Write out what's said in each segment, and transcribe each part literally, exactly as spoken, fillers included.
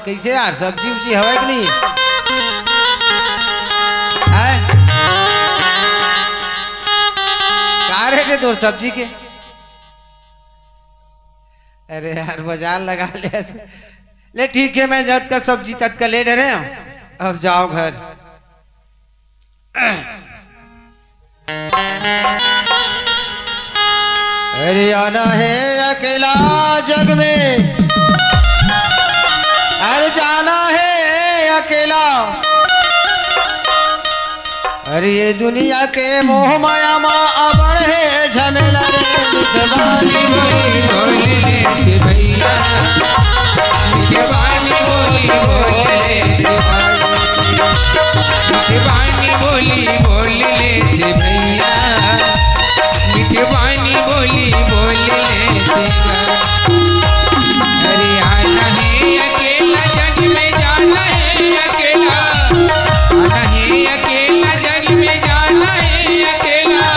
कइसे यार, सब्जी उब्जी हवय कि नहीं? हैं? का रेट हे तोर सब्जी के? अरे यार, बजार लगा ले। ले ठीक हे, मैं जतका सब्जी ततका ले डरे हंव। अब जाव घर। अरे आना हे अकेला जग में, अरे जाना हे अकेला। अरे ये दुनिया के मोह माया मा अबड़ हे झमेला रे। मिठबानी बोली बोल ले से भैया, मिठबानी बोली बोल ले से भैया। मिठबानी बोली बोल ले से भैया, मिठबानी बोली बोल ले से भैया। अरे आना हे अकेला जग में, जाना हे अकेला, आना हे अकेला जग में, जाना हे अकेला।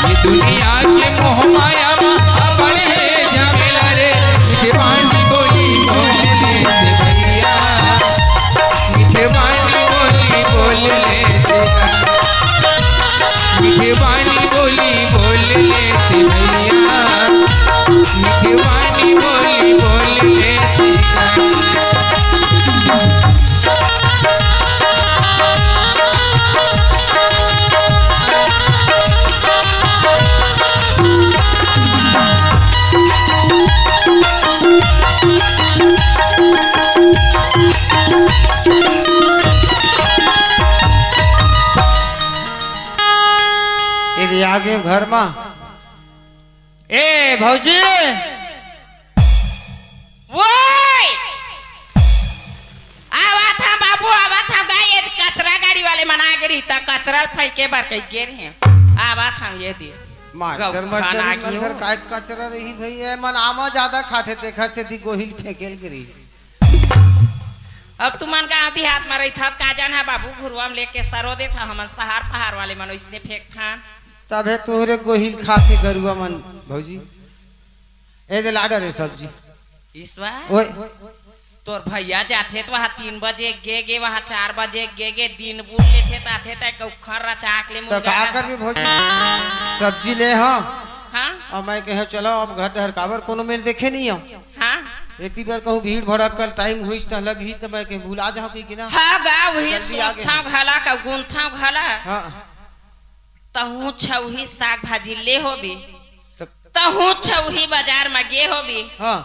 ये दुनिया के मोह माया मा अबड़ हे झमेला रे। मिठबानी बोली बोल ले से भैया, मिठबानी बोली बोल ले से। मिठबानी बोली बोल ले से भैया, मिठबानी बोली बोल ले से। ये आ गे घर मा। ए भौजी, ओए! आवत हंव बाबू, आवत हंव। गा, ये कचरा गाड़ी वाले मन आ गे रही, त कचरा फेंके बर कहि गे रहे। आवत हंव, ये दे। मास्टर, गौ-, मास्टर, खाना मन घर काय कचरा रही भई, ए मन आमा जादा खाथे, तेखर सेती गोहिल फेंकेल गे रही। अब तुमन गांव देहात म रहिथव, का जानहा बाबू, घुरुवा म लेके सरो देथव, हमन सहर पहार वाले मन ओइसने फेंकथन। तभे तोहरे गोहिल खाथे गरुवा मन, भौजी। ए दे लाडर हे सब्जी। ईश्वर, ओए। तोर भैया जाथे त वहाँ तीन बजे गे गे, वहाँ चार बजे गे गे, दिन बुन लेथे त आथे त कौखर रचाक ले त मुर्गा का का करबे भौजी? सब्जी ले हंव। हाँ? अउ मैं कहे चलो अब घर डहर काबर कोनो मेल देखे नहीं हंव। हाँ? एती बर कहूँ भीड़ भड़क कर टाइम होइस त लगही त मैं कहे भुला जाहूँ कहि के ना। हाँ गा, वही जल्दी आ गे सोचथंव हंव। घला, का गुनथंव घला। हाँ। तहूँ छउही साग भाजी ले होबे, त- तहूँ छउही बाजार म गे होबे, हाँ।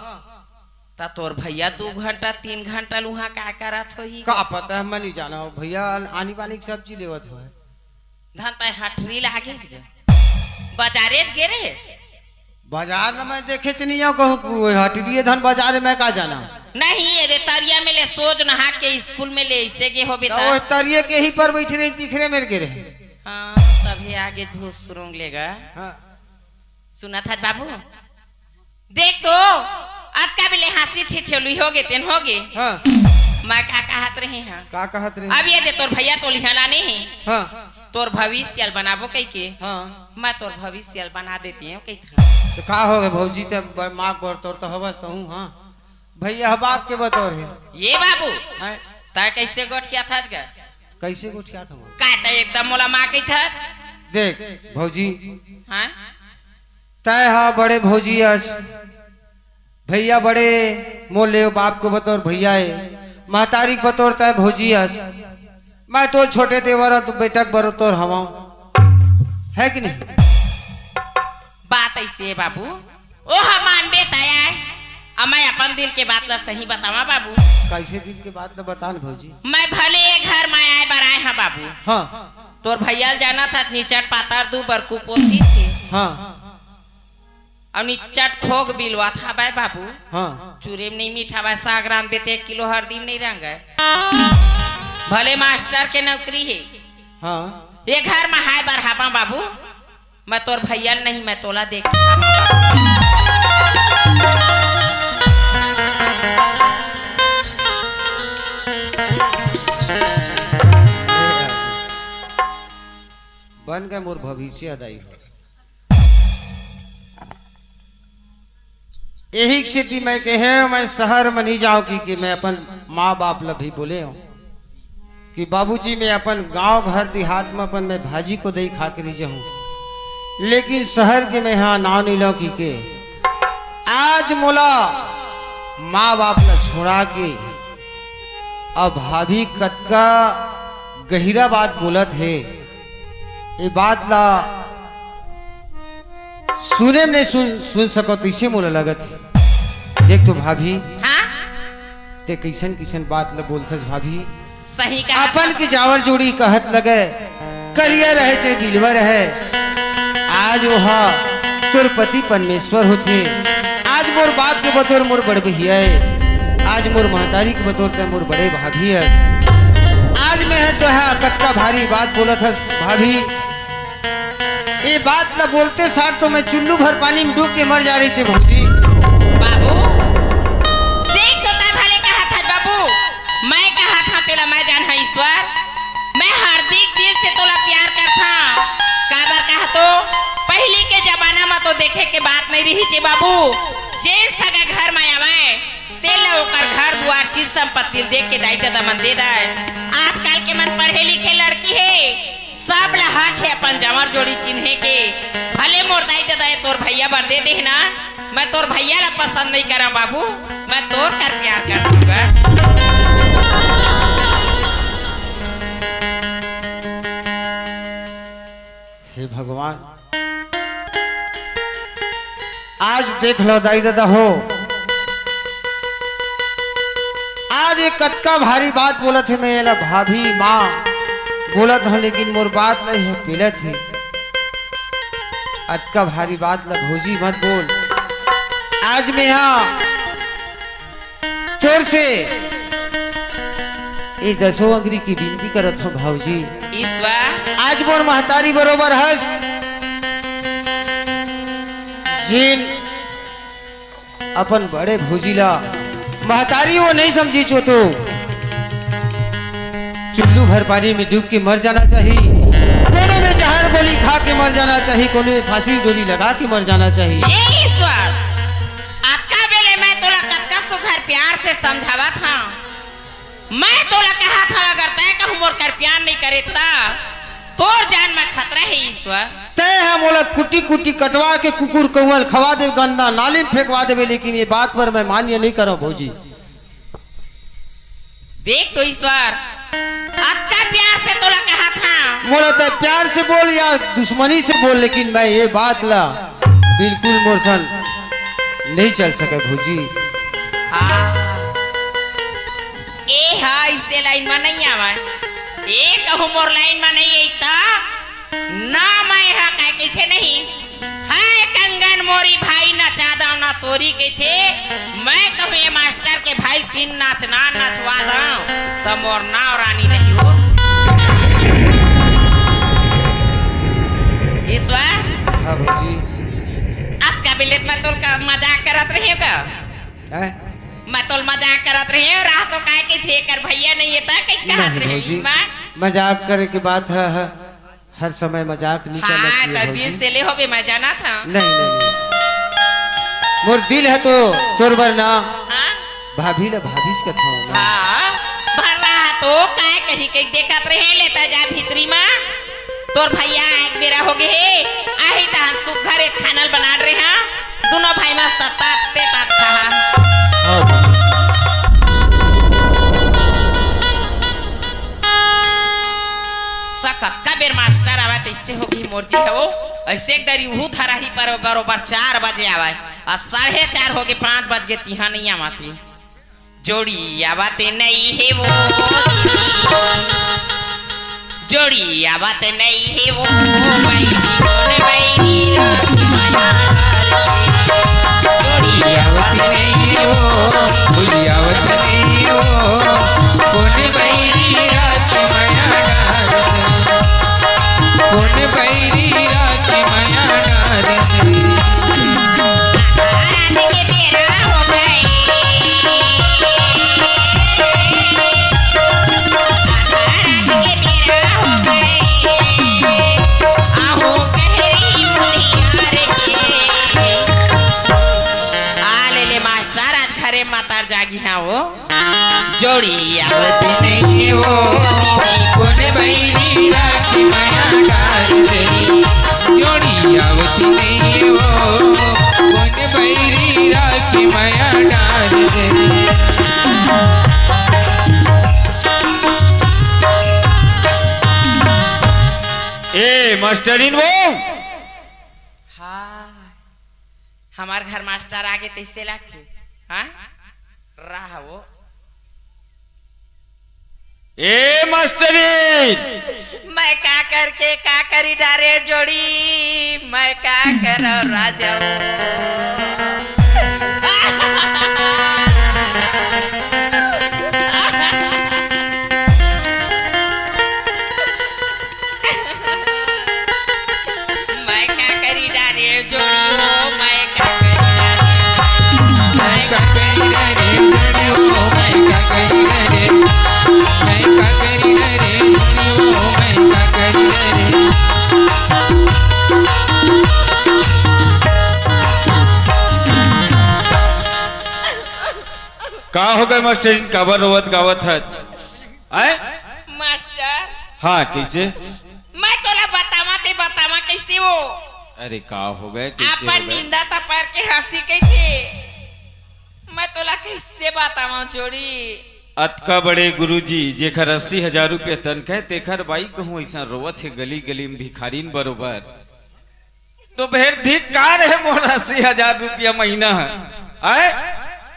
त तोर भैया दू घंटा, तीन घंटा ल उहाँ का करत होही? का पता, मैं नहीं जाना हो भैया, आनी बानी के सब्जी लेवत होय। धन तय हटरी लागे गे, बाजारे गे रे। बाजार न मैं देखे च नहीं आऊँ, कहूँ हटरी हे धन बाजार में, मैं का जाना। नहीं, ये दे तरिया में ले सोज नहा के स्कूल में ले ऐसे गे होबे त त। वो तरिया के ही पर बैठे रही, तिखरे मेर गे रहे। हाँ, तभी आगे भूसुरुंग लेगा। हाँ। सुनत हस बाबू, देख तो, अतका बेले हाँसी ठिठोली होगे, तेन होगे। हाँ। मैं का कहत रहे हंव? का कहत रहे? अब ये दे तोर भैया तोला इहाँ लाने हे। हाँ। तोर भविष्य ल बनाबो कहिके। हाँ। मैं तोर भविष्य ल बना देते हंव कहिथंव। त का होगे भौजी, ते ब-, माँ के बरोबर त हवस तहूँ, हाँ। भैया ह बाप के बरोबर हे। ए बाबू, हैं? तैं कइसे गोठियाथस गा? कइसे गोठियाथंव? का तैं एकदम मोला माँ कहिथस? देख भौजी, हाँ? तैं ह बड़े भौजी अस, भैया बड़े मोर ले, बाप के बरोबर भैया ए, महतारी के बरोबर तैं भौजी अस, मैं तोर छोटे देवर अउ बेटा के बरोबर हवंव, हे कि नहीं? बात अइसे हे बाबू, ओ ह मानबे तैं आय। अब मैं अपन दिल के बात ला सही बतावंव बाबू। कइसे दिल के बात ला बता न भौजी? मैं भले ए घर म आय बर आय हंव बाबू। हाँ। तोर भैया ल जानथस, निचट पातर दू बर कुपोषित हे। हाँ। अउ निचट खोग बिलवात हवय बाबू। हाँ। चूरे म नइ मिठावय, साग रांधबे त एक किलो हरदी म नइ रंगय। भले मास्टर के नौकरी हे। हाँ। ए घर म आय बर हवंव बाबू। मैं तोर भैया ल नहीं, मैं तोला देख। बन गे मोर भविष्य दाई हो। एही सेती मैं कहे, मैं सहर म नइ जावंव कहिके मैं अपन माँ बाप ला भी बोले हों कि बाबूजी, मैं अपन गांव घर देहात में अपन मैं भाजी कोदई खा के रहि जाहूं, लेकिन शहर के मैं हा नाव नइ लौं कहिके आज मोला माँ बाप ला छोड़ा के अब भाभी कतका गहिरा बात बोलत हे। ये बात ला सुने में नहीं सुन, सुन सको, तइसे मोला लगत हे। देख तो भाभी, हाँ? ते कइसन कइसन बात ल बोलथस भाभी। सही कहा। अपन के जावर जोड़ी कहत लगे, करिया रहे चाहे बिलवा रहे, आज ओहा तोर पति परमेश्वर होथे। आज मोर बाप के बतोर मोर बड़ भैया हे, आज मोर महतारी के बतोर ते मोर बड़े भाभी हस। आज मैं ह तोहा कतका भारी बात बोलत हस भाभी। ये बात ला बोलते सार तो मैं चुल्लू भर पानी में डूब के मर जा रही थी भौजी। बाबू, देख तो तैं भले कहा था बाबू, मैं कहा था तेला मैं जान है ईश्वर, मैं हार्दिक दिल से तोला प्यार करथा। काबर कहा तो पहली के जमाना में तो देखे के बात नहीं रही चे बाबू, जेन सगा घर में आवे तेला ओकर घर दुआर, चीज संपत्ति देख के दाई ददा मन दे दय। आजकल के मन पढ़े लिखे लड़की हे, सब ला हक हे अपन जंवर जोड़ी चिन्हे के। भले मोर दाई ददा ए तोर भैया बर दे दे ना, मैं तोर भैया ला पसंद नहीं करा बाबू, मैं तोर कर प्यार करथंव गा। हे भगवान, आज देख लो दाई ददा हो, आज ये कतका भारी बात बोलत हे, मैं एला भाभी माँ बोलत हंव, लेकिन मोर बात ला यह पेलत हे। अतका भारी बात ला भौजी मत बोल। आज मैं हा तोर से ए दसों अंगरी की बिनती करत हंव भाऊजी। ईश्वर। आज मोर महतारी बरोबर हस, जेन अपन बड़े भौजी ला महतारी वो नहीं समझी चो तो चुल्लू भर पानी में डूब के मर जाना चाही, कोनो में जहर गोली खा के मर जाना चाही, कोनो में फांसी डोरी लगा के मर जाना चाही। ए ईश्वर, अतका बेले मैं तोला कतका सुघर प्यार से समझावत हंव। मैं तोला कहत हंव, अगर तैं कहूं मोर कर प्यार नहीं करे त तोर जान में खतरा हे ईश्वर। तैं ह मोला कुटी कुटी कटवा के कुकुर कौआ ल खवा देबे, गंदा नाली में फेंकवा देबे, लेकिन ये बात पर मैं मान्य नहीं करंव भौजी। देख तो ईश्वर, अतका प्यार से तोला कहत हंव। मोला तैं प्यार से बोल या दुश्मनी से बोल, लेकिन मैं ये बात ला बिल्कुल मोर संग नहीं चल सके भौजी। हाँ। ए हा, इसे लाइन में नहीं आवा। ए कहूं मोर लाइन में नहीं आई ता, ना मैं हा कह के थे नहीं। हाय कंगन मोरी भाई नचा दंव ना तोरी कहिथे, मैं कहूं ये मास्टर के भाई तीन नाच ना नचवा दंव, त मोर नाव रानी नहीं हो। ईश्वर, हाँ भौजी। अतका बेले त मैं तोर का मजाक करत रहे हंव का? हैं? मैं तोर मजाक करत रहे हंव, रहा तो काय कहिथे कर भैया नहीं हे त कहीं कहत नहीं रहे भौजी, मैं? मजाक करे के बात है, है। हर समय मजाक नहीं करना हाँ, चाहिए त भौजी। दिल से ले होबे, मैं जानत हंव। नहीं, नहीं, नहीं। मोर दिल ह तो तोर बर ना। हाँ? भाभी ला भाभीच कथंव ना। हाँ, भर रहा तो काय कहीं कहीं देखत रहे, लेता जा भीतरी मा। तोर भैया एक बेरा हो गे हे, आही तहन सुघर एक खाना ल बनात रहे हंव। दुनों भाई मस्त तात ते तात खा। हाँ। सकत का बेर मास्टर आवा तइसे होगी मोर जी हो। ऐसे एक दरी उहू धराही पर बरोबर चार बजे आवा, अउ साढ़े चार होगे, पाँच बज गे, तिहा नहीं आवा थे। जोड़ी आवत नहीं हे वो दीदी, जोड़ी आवत नहीं हे वो बैरी, कौन बैरी रात माया डारे। जोड़ी आवत नहीं हे वो, जोड़ी आवत नहीं हे वो, कौन बैरी रात माया डारे। कौन बैरी रात माया डारे। आ ले ले मास्टर, आज घरे मातार जागी हाँ वो। जोड़ी आवत नहीं वो, कोन बैरी राखी मया डार दे। जोड़ी आवत नहीं वो, कोन बैरी राखी मया डार दे। ए मास्टरिन वो। हाँ, हमार घर मास्टर आगे तैसे लागथे। हाँ, रहा वो। ए मास्टरी, मैं का करके का करी डारे जोड़ी, मैं का करो राजा। मैं का करी डारे जोड़ी हो, मैं का करी डारे, मैं का करी डारे जोड़ी हो, मैं का करी डारे, मैं का करी डारे जोड़ी हो, मैं का करी डारे। का हो गए मास्टरिन, काबर रोवत गावत हच? आय? मास्टर। हाँ, कैसे? मैं तोला बतावा, ते बतावा कैसे वो? अरे, का हो गए, कैसे अपन हो गए? निंदा त पर के हंसी कैसे? मैं तोला कैसे बतावा जोड़ी? अतका बड़े गुरुजी, जेकर अस्सी हजार रुपया तनखा हे, तेकर बाई कहूँ ऐसा रोवत हे गली गली में भिखारीन बरोबर। तो भेर धिक्कार हे मोर अस्सी हजार रुपया महीना हे। आय?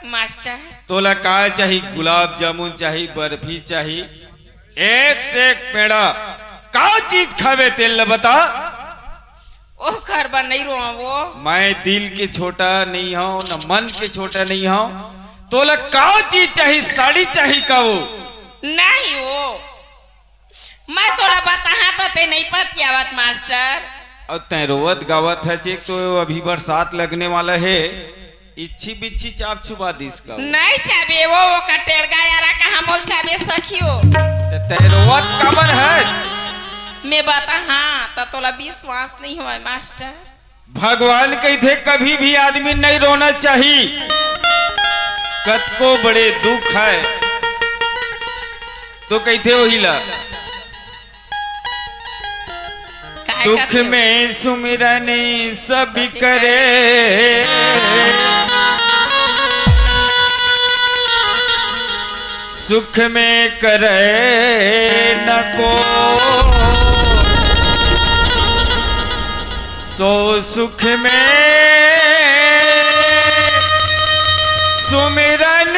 मास्टर। तोला का चाही? गुलाब जामुन चाही, बर्फी चाही, एक से एक पेड़ा। का चीज खावे तेल ल बता। ओ घर बा नहीं रोवा वो। मैं दिल के छोटा नहीं हूँ, न मन के छोटा नहीं हूँ। तोला का चीज चाही? साड़ी चाही का वो? नहीं वो। मैं तोला बताहा त ते नहीं पतियावत मास्टर। अउ तैं रोवत गावत हच, एक तो अभी बरसात लगने वाला हे, इच्छी बिच्छी चाप छुबा दिस का। नहीं चाबे वो, ओकर टेड़गा यारा कहाँ मोल चाबे सखियो। त तैं रोवत काबर हच? मैं बताहा त तोला विश्वास नहीं होय मास्टर। भगवान कहिथे कभी भी आदमी नहीं रोना चाही। कतको बड़े दुख हे तो कहिथे वही ला। काय दुख करथे? में सुमिरन सब करे, सुख में करे न को। सो सुख में सुमिरन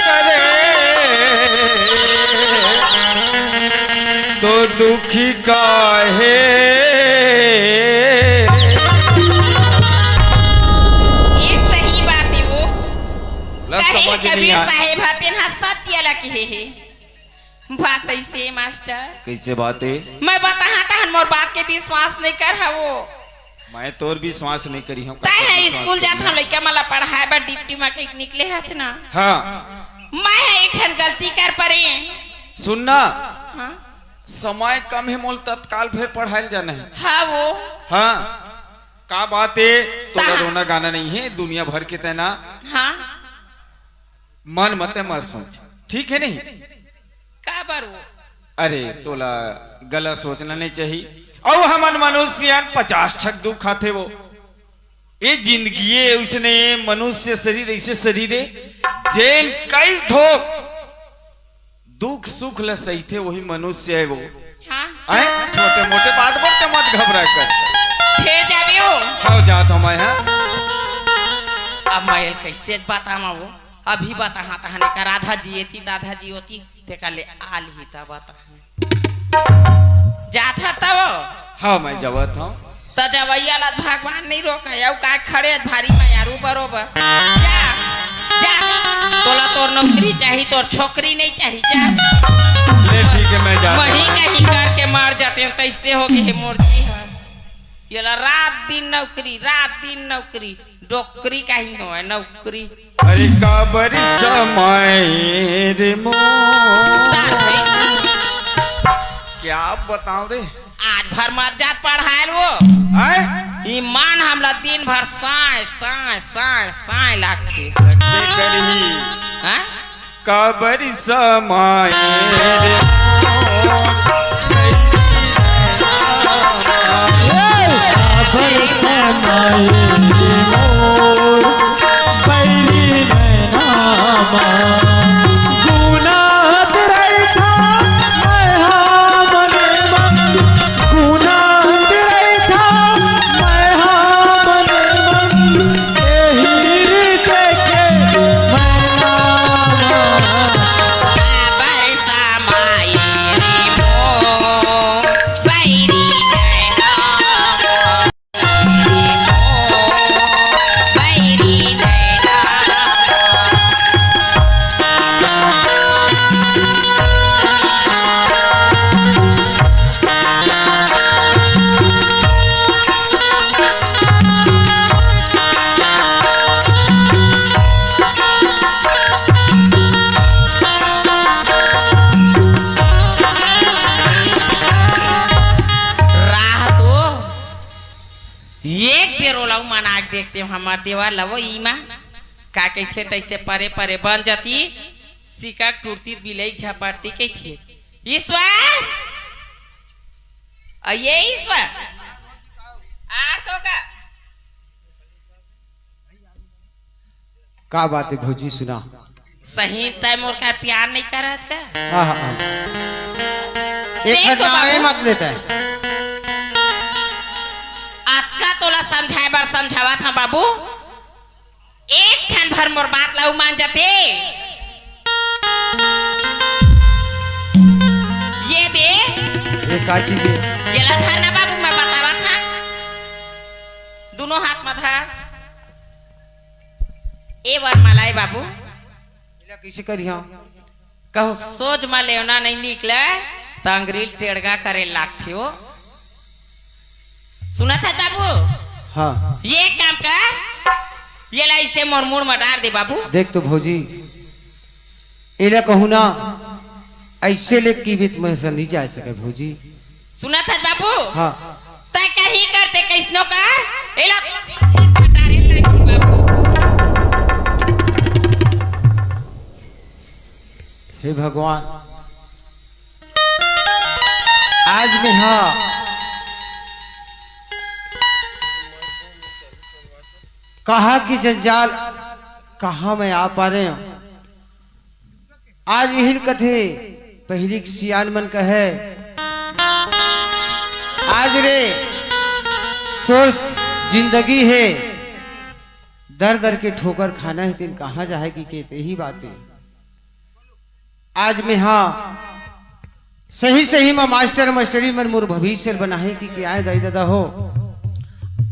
करे, तो दुखी काहे? ये सही बात हे वो। ला कहे समझ नहीं कबीर आया। साहेब ह तेन ह सत्य ल कहे हे। बात ऐसे हे मास्टर। कैसे बात हे? मैं बताहा तहन मोर बात के विश्वास नहीं कर हवो। मैं तोर विश्वास नहीं करी हूँ। तय हे स्कूल जात हूँ लइका मन ला पढ़ाए बर ड्यूटी म कहीं निकले हच ना। हाँ। मैं ह एक ठन गलती कर परे। सुन ना। हाँ। समय कम हे मोल तत्काल फेर पढ़ाए ल जाना हे। हाँ वो। हाँ। का बात हे? तोला तहाँ। रोना गाना नहीं हे, दुनिया भर के तेना। हाँ। मन मते मत सोच, ठीक हे नहीं? काबर वो? अरे, तोला गलत सोचना नहीं चाही। अउ हमन मनुष्य हन, पचास ठक दुख आथे वो। ये जिंदगी हे, उसने मनुष्य शरीर, ऐसे शरीर हे, जेन कई ठोक दुख सुख ल सहिथे, वही मनुष्य हे वो। हाँ। हैं? छोटे मोटे बात बर ते मत घबरा कर। फेर जाबे वो। हाँ, जात हूँ मैं, हाँ। अब मैं एला कैसे बतावा वो? अभी बताहा तहन एकर आधा जियेती त आधा जियोती, तेकर ले आल ही त बताहा। जात ह तब? हाँ, मैं जावत हूँ। त जवैया ला भगवान नहीं रोका, अउ का खड़े भारी मयारू बरोबर। जा, जा। तोला तोर नौकरी चाही, तोर छोकरी नहीं चाही, जा। ले ठीक हे, मैं जात हूँ। वही कहीं करके मर जाते हैं, तैसे हो गए हे मोर जी हर। ये ला रात दिन नौकरी, रात दिन नौकरी। डोकरी कहीं होय, नौकरी। अरे काबर समय रे मोर। तार भाई। क्या बताऊं रे? आज भर मत जात पढ़ायल वो। आय? ईमान हमला दिन भर साय, साय, साय, साय लागथे। लगबे करही। हैं? काबर समाए रे मोर, काबर समाए रे मोर, बैरी नैना मा। गुनात रहिथा मैं हा मन मा, गुनात रहिथा मैं हा मन मा। एही देखे मैं आवा। काबर समाए रे मोर, बैरी नैना मा। बैरी नैना मा। राह तो एक बेर ओला मना के देखते, हमर देवर ला वो ईमा का कहिथे, तइसे परे परे बन जाती, सिकक टूटती, बिलई झपटती कहिथे। ईश्वर, अ, ये ईश्वर, आ तो का? का बात हे भौजी, सुना। सही तैं मोर कर प्यार नइ करस का? हाँ, हाँ, हाँ। एक देख तो नावे बाबू। मत लेता है। अतका तोला समझाए बर समझावत हँव बाबू, एक ठन भर मोर बात ला मान जाते। ये दे। ये का चीज हे? ये ला धर ना बाबू, मैं बतावत हँव। दुनों हाथ में धर। ए वरमाला ए बाबू। एला कइसे करिहा? कहूँ सोझ म लेवना नइ निकले, त अंगरी ल टेड़गा करे लागथे ओ। सुनत हस बाबू? हाँ। ये काम कर, एला अइसे मोर मुड़ म डार दे बाबू। देख तो भौजी, एला कहूँ ना, अइसे ले की बीच में से नइ जा सके भौजी। सुनत हस बाबू? हाँ। तैं कहीं करते कइसनो कर, एला पटारे लागी बाबू। हे भगवान, आज मैं हा कहाँ की जंजाल, कहाँ मैं आ पा रहे हँव। आज इहिन कथे, पहिली के सियान मन कहे, आज रे तोर जिंदगी हे, दर दर के ठोकर खाना हे, तेन कहाँ जाहे कि के तेही बात हे। आज मैं हा सही सही म मास्टर मास्टरी मन मोर भविष्य ल बनाहे कि के आय दाई ददा हो।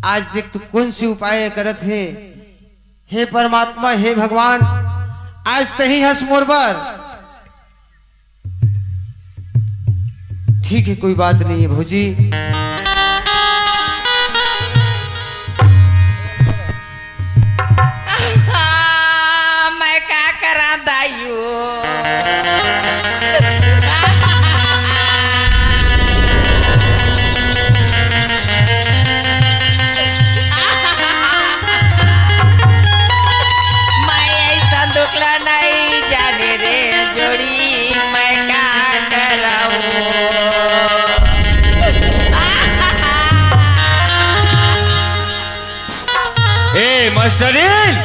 आज देख तू कोन से उपाय करत हे, हे परमात्मा, हे भगवान, आज तही हस मोर बर। ठीक है, कोई बात नहीं है भौजी। मैं का करा दायू? मैं अइसन दुख ला नइ जाने रे जोड़ी, मैं का करहूँ? ए मास्टरीन,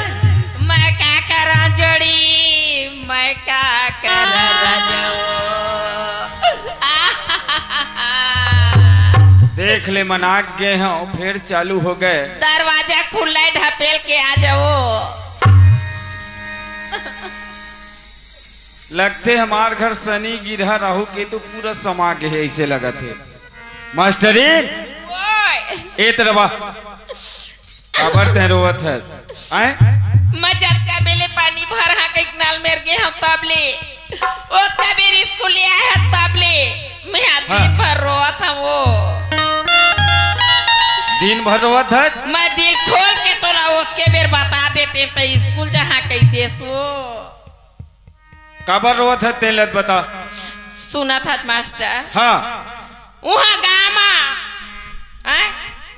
मैं का करहूँ जोड़ी, मैं का करहूँ राजाओ? देख ले, मना गे हँव, फेर चालू हो गे। दरवाजा खुल्ला हे, ढपेल के आ जाओ। लगथे हमार घर सनी गिरहा राहु केतु पूरा समा गे हे, अइसे लगत हे। मास्टरीन, ओए। ए तरफ आ। काबर तैं रोवत हस? आँय? मैं जतका बेले पानी भरहूँ कहिके नल मेर गे हँव तब ले, ओतका बेर स्कूल ले आए हस तब ले, मैं हा हाँ। दिन भर रोवत हँव वो। दिन भर रोवत हस? मैं दिल खोल के तोला ओतके बेर बता देतेंव त स्कूल जाहूँ कहि देस वो। काबर रोवत हस तेन ल बता। सुनत हस मास्टर? हाँ। उहाँ गाँव म, हैं?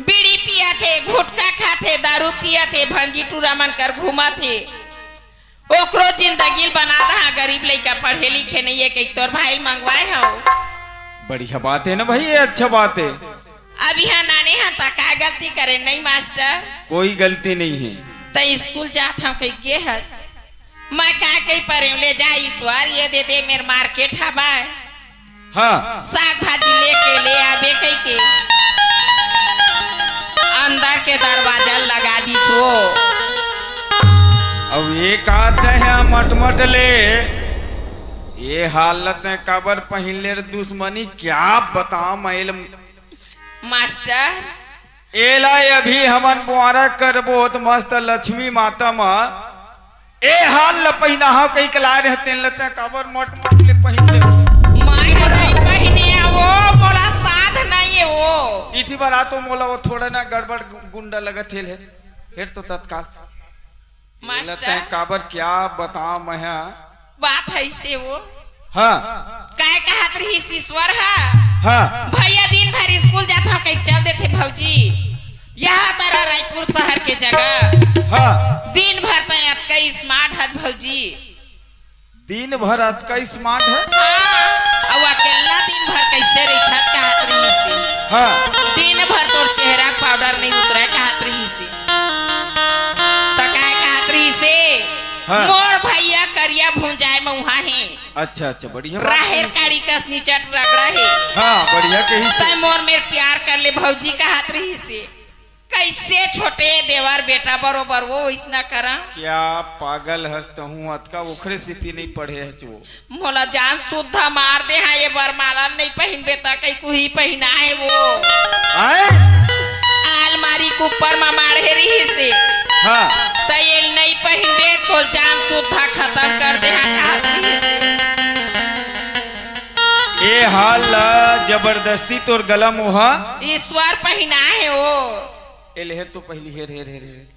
बीड़ी पियत हे, गुटखा खात हे, दारू पियत हे, भंगी टूरा मन कर घूमत हे। ओकरो जिंदगी ल बना दहा, गरीब लइका पढ़े लिखे नइ हे, कहिके तोर भाई ल मंगवाए हव। बढ़िया बात हे ना भाई, ये अच्छा बात हे। अब इहाँ नाने हा त का गलती करे, नहीं मास्टर? कोई गलती नहीं है। त स्कूल जात हव कहिके गे हस। मैं का कहि परेंव, ले जा ईश्वर, ये दे दे, मेर मार्केट हवय। हाँ। साग भाजी लेके ले आबे कहिके अंदर के दरवाजा लगा दीस वो। अब ये का तैं हा मटमट ले, ये हालत में काबर पहिन ले रे दुश्मनी, क्या बतावं मैं ल- मास्टर। एला अभी हमन बुआरा करबो त मस्त लक्ष्मी माता म ए हाल ल पहिनाहव कहिके लाय रहे, तेन ल तैं काबर मटमट ले पहिन ले। मैं नहीं पहिने वो, मोला साध नहीं हे वो। इति बर आ तो मोला वो थोड़ा ना गड़बड़ गु-, गुंडा लगत हे ले। हेर तो तत्काल। मास्टर। एला तैं काबर, क्या बतावं मैं हा? बात हे अइसे वो। हाँ। काय कहत रहिस ईश्वर हा? हाँ। भैया दिन भर स्कूल जात हव कहिके चल देथे भौजी। यहाँ तरह रायपुर शहर के जगह। हाँ। दिन भर तैं अतका smart हस भौजी। दिन भर अतका smart हे? हाँ। अउ अकेल्ला दिन भर कइसे रहिथस कहत रहिस हे। हाँ। दिन भर तोर चेहरा के powder नहीं उतरय कहत रहिस हे। त काय कहत रहिस हे? हाँ। मोर भैया करिया भुंजाय म उहाँ हे। अच्छा, अच्छा, बढ़िया बात राहेर कहिस। काड़ी कस निचट रगड़ा हे। हाँ, बढ़िया कहिस। तैं मोर मेर प्यार कर ले भौजी कहत रहिस हे। कइसे छोटे देवर बेटा बरोबर वो अइसना करंव? क्या पागल हस तहूँ, अतका ओखरे सेती नहीं पढ़े हस वो। मोला जान सुद्धा मार दे हा, ये बरमाला ल नहीं पहिनबे त कहिके उही पहिनाय हे वो। आय? आलमारी के ऊपर म माढ़े रहिस हे। हाँ। त ये ल नहीं पहिनबे त तोर जान सुद्धा खतम कर दे हा कहत रहिस हे। ए हाल ला जबरदस्ती तोर गला म ओहा ईश्वर पहिनाय हे वो। ए ले हेर तो पहिली, हेर, हेर, हेर, हेर।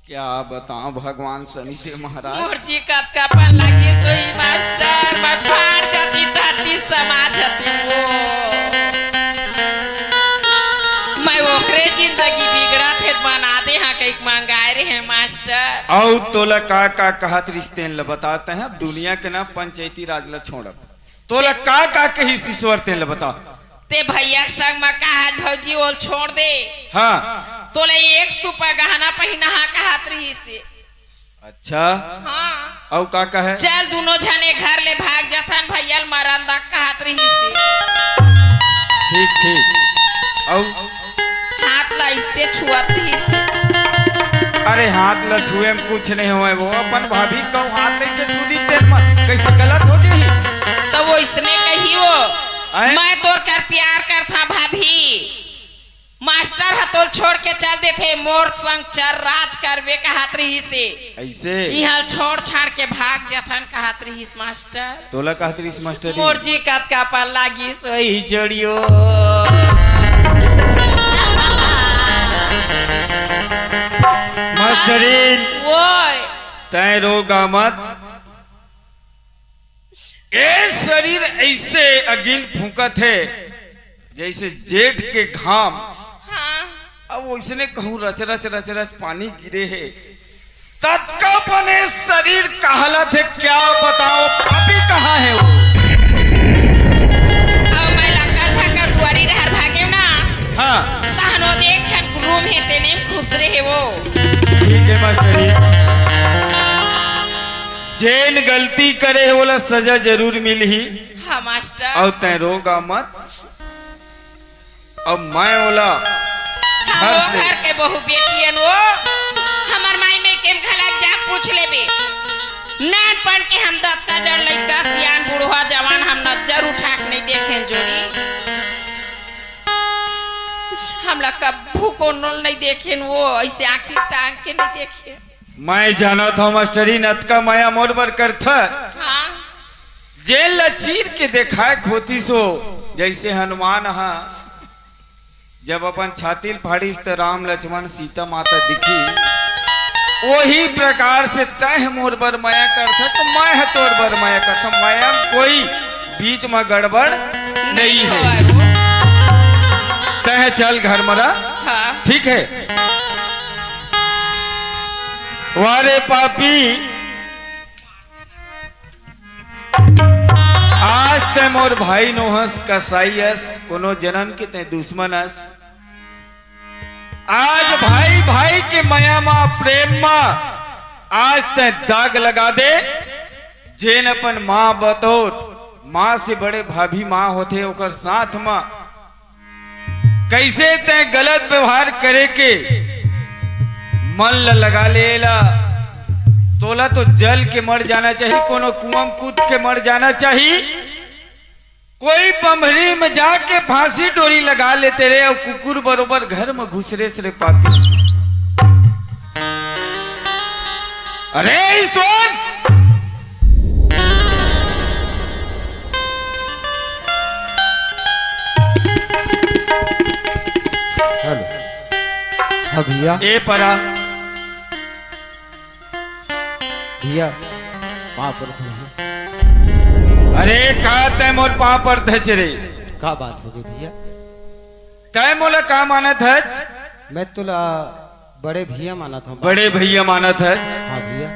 क्या बतावं भगवान शनिदेव महाराज। मोर जी कतका पन लागिस होही मास्टर, मैं फाट जाती, धरती समा जाती वो। मैं ओखरे जिंदगी बिगड़त हे त बना दे हा कहिके मंगाय रहे मास्टर। अउ तोला का का कहत रहिस तेन ल बता, तैं हा दुनिया के ना पंचायती राज ल छोड़ब। तोला का का कहिस ईश्वर तेन ल बता। तैं भैया के संग म कहत भौजी ओला छोड़ दे। हाँ। तोला एक सुपा गहना पहिनाहा कहत रहिस हे। अच्छा। हाँ। अउ का कहे? चल दूनों झने घर ले भाग जाथन, भैया ल मरन दा कहत रहिस हे। ठीक, ठीक। अउ हाथ ला अइसे छुअत रहिस। अरे हाथ ला छुए म कुछ नहीं होय, वो अपन भाभी के हाथ लेके छू दी तेन म, कइसे गलत हो गई? त वो अइसने कही वो, आय? मैं तोर कर प्यार करथा भाभी, मास्टर ह तोल छोड़ के चल देथे, मोर संग चल राज करबे कहत रहिस हे। अइसे? इहाँ छोड़ छाड़ के भाग जथन कहत रहिस मास्टर। तोला कहत रहिस मास्टर जी? मोर जी कतका पन लागिस होही जोड़ियो। मास्टरीन, ओए। तैं रो गा मत। ए शरीर अइसे अगिन फूंकत हे, जइसे जेठ के घाम। हाँ। अब वइसने कहूँ रच रच रच रच पानी गिरे हे। ततका बने शरीर कहलत हे, क्या बतावं, पापी कहाँ हे वो? अब मैं लकर धकर दुआरी डहर भागेंव ना। हाँ। तहन वो देख ठन रूम हे, तेने म खुसरे हे वो। ठीक हे मास्टरीन। जेन गलती करे हे, ओला सजा जरूर मिलही। हाँ, मास्टर। अउ तैं रो गा मत। अब मैं ओला हम घर वो से घर के बहू बेटी अन वो, हमर माई में के घलक जाके पूछ लेबे। नानपन के हम दत्ता जड़ लइका, सियान, बुढ़वा, जवान, हम नजर उठा के नहीं देखेन जोड़ी। हमला कभू कोनो नहीं देखेन वो, अइसे आँखी टांग के नहीं देखेन। मैं जानत हँव मास्टरीन, अतका मया मोर बर करथस। हाँ। जेन ल चीर के देखाय खोतिस वो, जइसे हनुमान ह जब अपन छाती ल फाड़िस त राम लक्ष्मण सीता माता दिखिस, ओही प्रकार से तैं मोर बर मया करथस त मैं ह तोर बर मया करथँव। मया म कोई बीच म गड़बड़ नहीं हे। होवय वो। तैं चल घर म रह। हाँ। ठीक हे। वा रे पापी, तैं मोर भाई नोहस, कसाई अस, कोनो जनम के तैं दुश्मन अस। आज भाई भाई के मया मा, प्रेम मा, आज तैं दाग लगा दे। जेन अपन माँ बतौर, माँ से बड़े भाभी माँ होथे, ओकर साथ मा कइसे तैं गलत व्यवहार करे के मन ल लगा ले ला। तोला तो जल के मर जाना चाही, कोनो कुआं म कूद के मर जाना चाही। कोई बम्हरी में जाके फांसी डोरी लगा लेते रे, अउ कुकुर बरोबर घर में घुसरेस रे पापी। अरे ईश्वर! हेलो। हाँ भैया। ए परा। भैया, पाँव पड़त हँव। अरे का तैं मोर पाँव पड़त हच रे? का बात होगे भैया? तैं मोला का मानत हच? मैं तोला बड़े भैया मानत हँव। बड़े भैया मानत हच? हाँ भैया।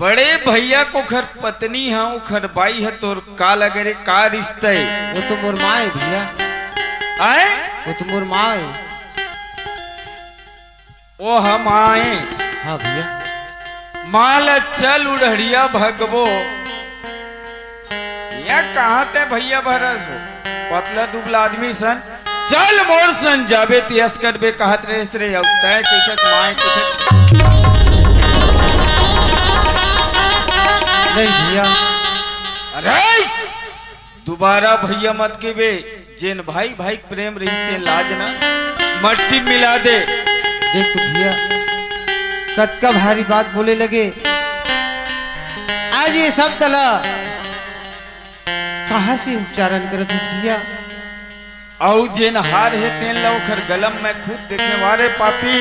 बड़े भैया के ओखर पत्नी ह, ओखर बाई ह, तोर का लगे रे, का रिश्ता हे? वो तो मोर माँ हे भैया। आय? वो तो मोर माँ हे। ओ हम आए। हाँ भैया। माँ ल चल उड़हड़िया भगबो। या कहाँ तैं भैया भरस हो? पतला दुबला आदमी सन। चल मोर सन जाबे तियस करबे कहत रहेस रे। अउ तैं कइसे माए कइसे? नहीं भैया। अरे! दोबारा भैया मत केबे, जेन भाई भाई के प्रेम रहिस तेन लाज ना मट्टी मिला दे। देख तो भैया, कतका भारी बात बोले लगे। आज ये शब्द ला कहाँ से उच्चारण करत हस भैया? अउ जेन हार हे तेन ला ओखर गलम मैं खुद देखे वारे पापी।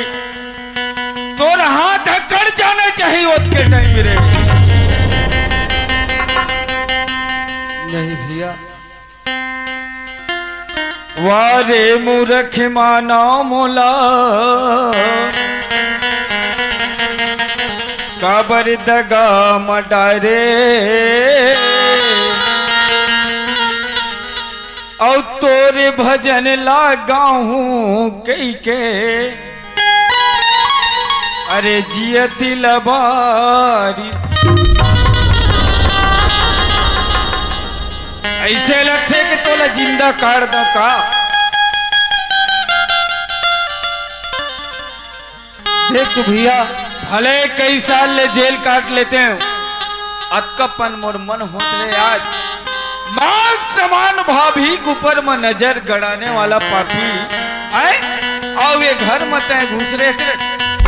तोर हाथ ह कट जाना चाहिए ओतके टाइम रे। नहीं भैया। वारे मूरख माना मोला, काबर दगा म डारे। अउ तोरे भजन ला गाहूं कहिके, अरे जियत लबारी। अइसे लगथे कि तोला जिंदा काट दा का। देख तो भैया। भले कई साल ले जेल काट लेते हो, अतकपन मोर मन होत रे आज। माँ समान भाभी के ऊपर म नजर गड़ाने वाला पापी, हैं? अउ ये घर म तैं घुसरे से।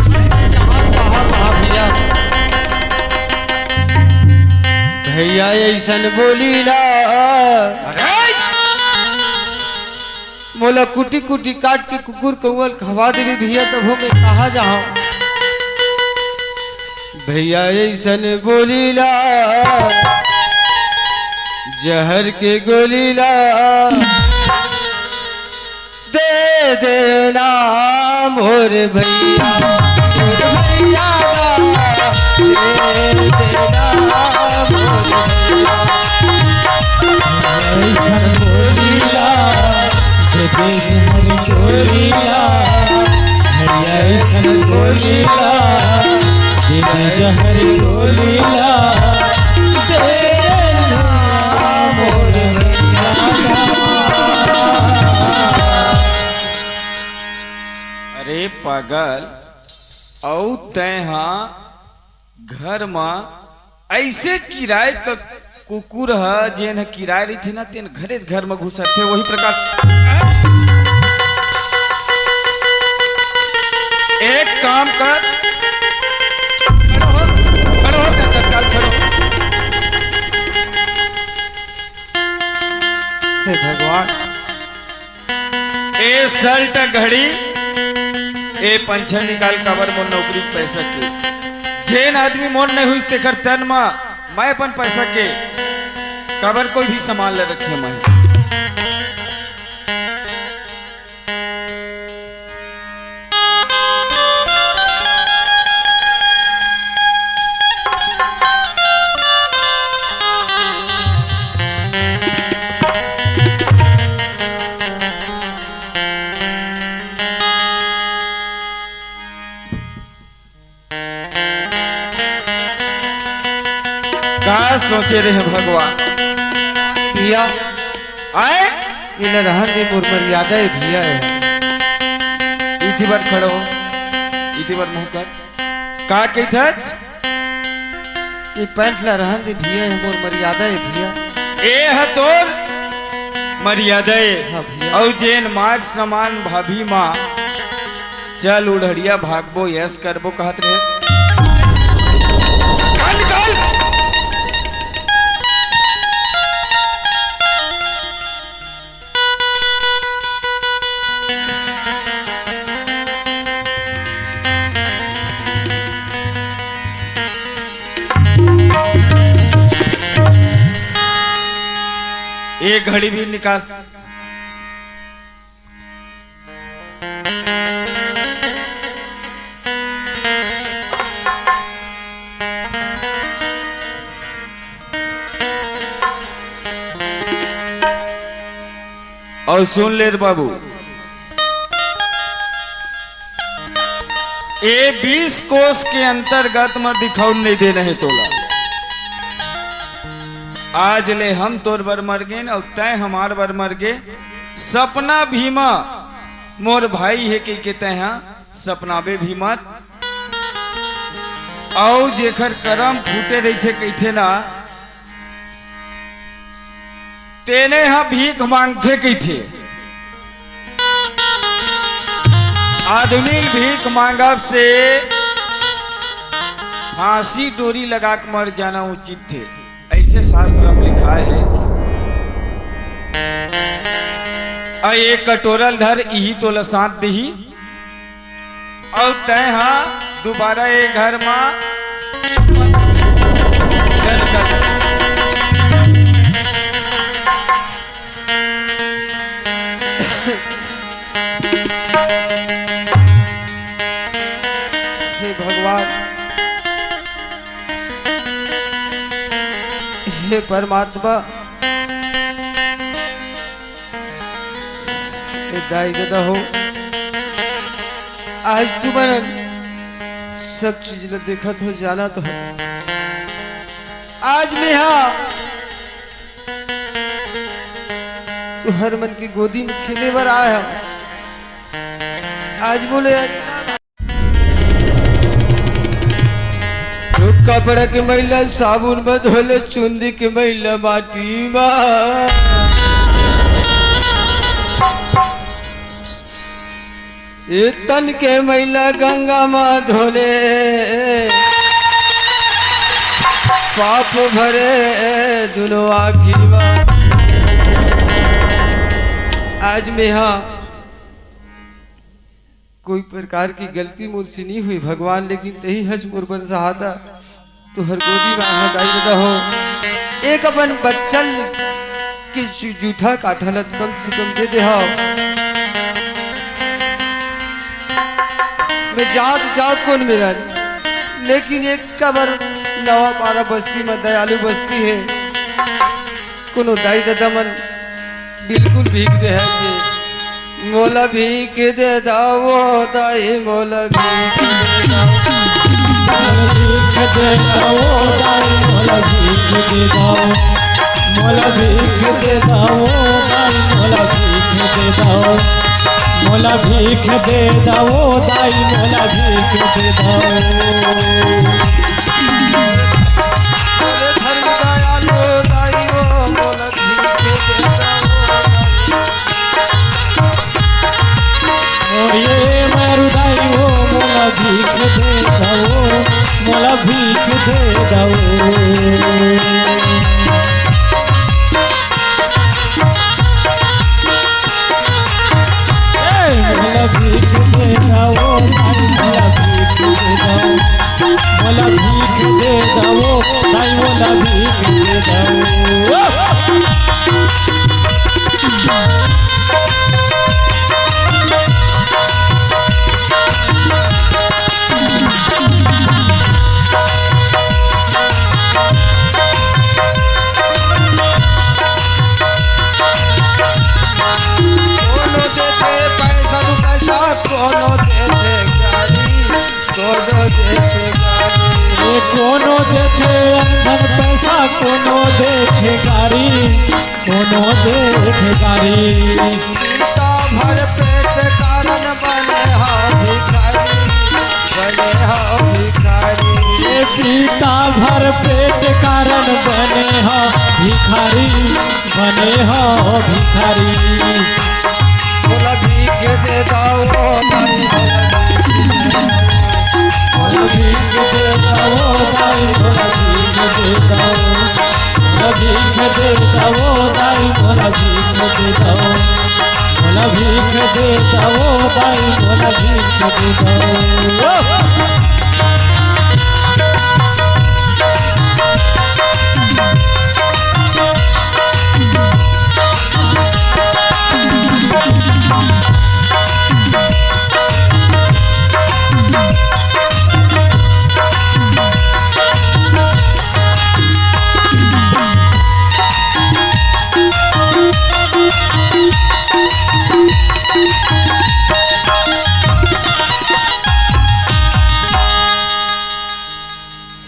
कहाँ, कहाँ, कहाँ भैया? भैया अइसन बोली ला। अरे! मोला कुटी कुटी काट के कुकुर कौआ ल खवा देबे भैया, तभो मैं कहाँ जाहूं? भैया अइसन बोली ला, जहर के गोली ला दे देना मोर भैया, मोर भैया गा। दे देना मोर भैया। अइसन बोली ला, जे देख मोर चोरी ला। भैया अइसन बोली ला, जे जहर गोली ला। दे देना मोर भैया। अरे पागल, अउ तैं हा घर म अइसे किराए क कुकुर ह, जेन ह किराए रहिथे ना, तेन घरेच घर म घुसरथे। वही प्रकार एक काम कर, खड़ा हो, खड़ा हो, तत्काल खड़ा हो। हे भगवान। ए शर्ट घड़ी, ए पंचर निकाल, काबर मोर नौकरी के पैसा के। जेन आदमी मोर नहीं हुई, तेकर तन मा मैं अपन पैसा के काबर कोई भी सामान ले रखे मैं। का सोचे रहे भगवान? भैया, आए? एला रहन दे, मोर मर्यादा ए भैया ए। इति बर खड़ो, इति बर मुंह कर। का कहिथच? ए पैंट ला रहन दे भैया ए, मोर मर्यादा ए भैया। ए ह तोर मर्यादा ए। हाँ भैया। अउ जेन माग समान भाभी माँ चल उढ़ड़िया भागबो, यस करबो कहत रहे। चल निकल। एक घड़ी भी निकाल। अउ सुन ले रे बाबू, ए बीस कोस के अंतर्गत म दिखउन नइ देना हे तोला। आज ले हम तोर बर मर गेन अउ तैं हमार बर मर गे। सपना भी म मोर भाई हे कहिके तैं ह सपनाबे भी मत। अउ जेखर करम फूटे रहिथे कहिथे ना, तेने ह भीख मांगथे कहिथे। आदमी भीख मांगब से फांसी डोरी लगा के मर जाना उचित थे, ऐसे शास्त्र में लिखा है। अ एक कटोरल धर, इही तोला साथ दिही। अउ तैं हा दुबारा ए घर मा चल जा। हे भगवान, हे परमात्मा, हे दाई ददा हो, आज तुमन सब चीज ल देखत हो, जानत हो। आज मेहा तुहर मन के गोदी में खेले बर आय हंव। आज मोला कपड़ा के मैला साबुन म धोले, चुंदी के मैला माटी म, ए तन के मैला गंगा म धोले, पाप भरे दुनो आँखी म। आज मेहा कोई प्रकार की गलती मोर से नहीं हुई भगवान, लेकिन तही हस मोर बर सहाता, तुहर गोदी में आहा दाई ददा हो। एक अपन बच्चन के जू-, जूठा काठा ल कम से कम दे दे हो। मैं जात जात कोन मेरन, लेकिन एक कबर नवा पारा बस्ती में दयालु बस्ती है। कोनो दाई ददा मन बिल्कुल भीख दे हे जी। मोला भीख दे दाओ दाई, मोला भीख दे दाओ। भीख दे दाओ दाई, मोला भीख दे दाओ। मोला भीख दे दाओ दाई, मोला भीख दे दाओ। मोला भीख दे दाओ दाई, मोला भीख दे दाओ। अरे धर्म दयालु दाई ओ, मोला भीख दे दाओ। ओ ये मारू दाई ओ, मोला भीख दे दाओ, मोला भीख दे दाओ। ए, मोला भीख दे दाओ, दाई मोला भीख दे दाओ, मोला भीख दे दाओ, दाई मोला भीख दे दाओ। कोनो देथे पैसा दू पैसा, कोनो देथे गारी, कोनो देथे गारी। ए कोनो देथे अनधन पैसा, कोनो देथे गारी, कोनो देथे गारी। पीता भर पेट कारण बने हो भिखारी, बने हो भिखारी। ए पीता भर पेट कारण बने हो भिखारी, बने हो भिखारी। बोला भीख दे दो दाई, बोला भीख दे दो। बोला भीख दे दो दाई, बोला भीख दे दो। बोला भीख दे दो दाई, बोला भीख दे दो। बोला भीख दे दो दाई, बोला भीख दे दो।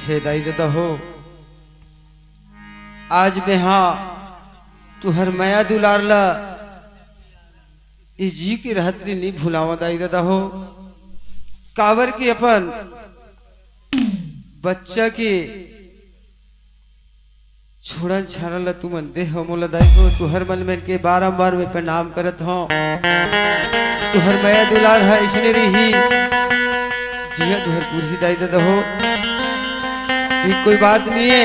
हे दाई ददा हो, आज मेहा तुहर मया दुलार ला ए जी के रहत ले नी भुलावा दाई ददा हो, काबर के अपन बच्चा के छोड़न छाड़न ला तुमन दे हो मोला दाई हो, तुहर मन मन के बारंबार मैं प्रणाम करत हूँ। तुहर मया दुलार है इसने रही जिया तुहर पूरी दाई ददा हो। ठीक कोई बात नहीं है।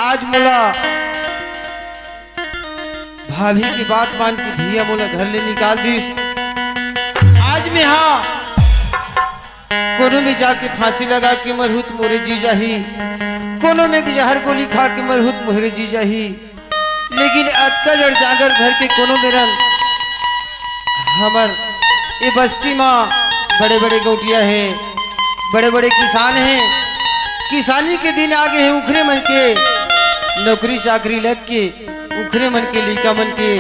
आज मोला भाभी की बात मान के भैया मोला घर ले निकाल दिस। आज मेहा कोनो में जाके फांसी लगा के मरहूं त मोरे जी जाही, कोनो में जहर गोली खा के मरहूं त मोरे जी जाही, लेकिन अतका जड़ जांगर घर के कोनो मेरन हमर ए बस्ती मा बड़े-बड़े गौटिया हे, बड़े-बड़े किसान हे, किसानी के दिन आगे हे, उखरे मन के नौकरी चाकरी लग के उखरे मन के लइका मन के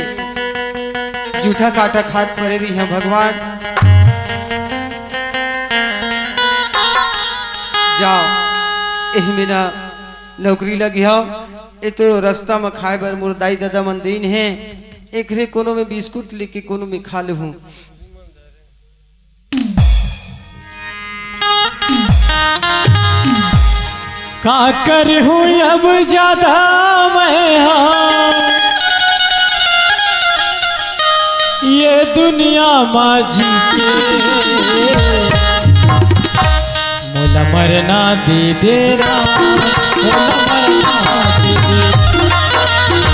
जूठा काटा खात परे रही हे भगवान। जाओ, एही में ना नौकरी लगी हो, ए तो रास्ता में खाए बर मोर दाई ददा मन दीन हे, एकरे कोनो में बिस्कुट लेके कोनो में खा लेहूं। का करहूं अब ज्यादा मैं हा, ये दुनिया मा जी के। मोला मरना दे दे राम, मोला मरना दे दे, मोला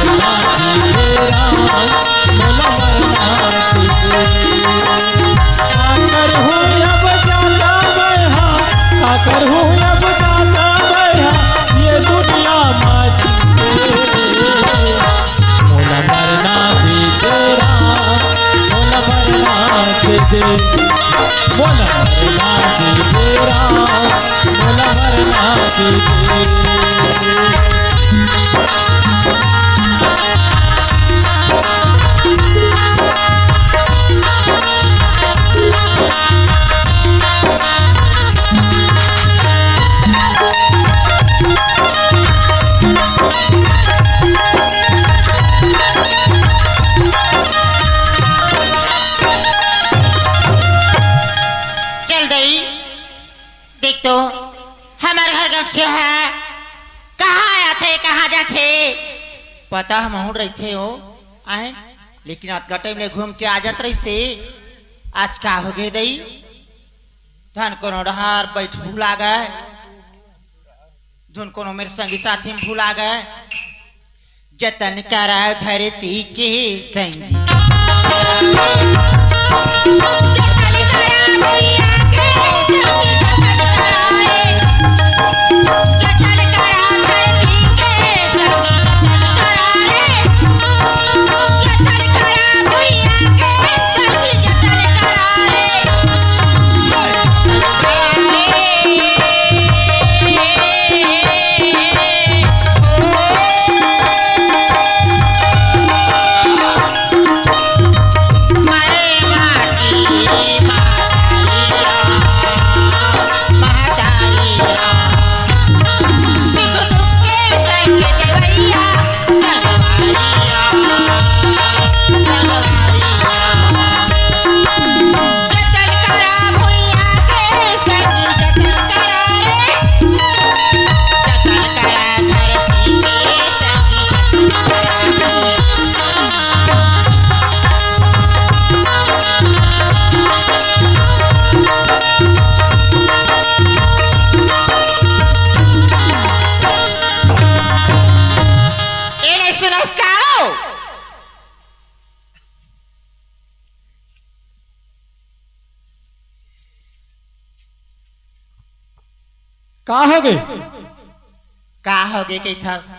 मरना दे दे राम, मोला मरना दे दे। का करहूं अब ज्यादा मैं हा, का करहूं अब ज्यादा मैं हा, ये दुनिया मा जी के। मोला मरना दे दे राम, मोला मरना दे दे, मोला मरना दे दे राम, मोला मरना दे दे। चल दई, देख तो, हमर घर गौंटिया हे, कहाँ आथे, कहाँ जाथे, पता हमहूं रहिथे हो, आए, लेकिन अतका टाइम ले घूम के आ जात रहिसे, आज का हो गे दई? धन कोनो डहार बैठ भुला गे, धुन कोनो मेर संगी साथी में भुला गे। जतन करा धरती के संगी। का होगे? का होगे कहिथस?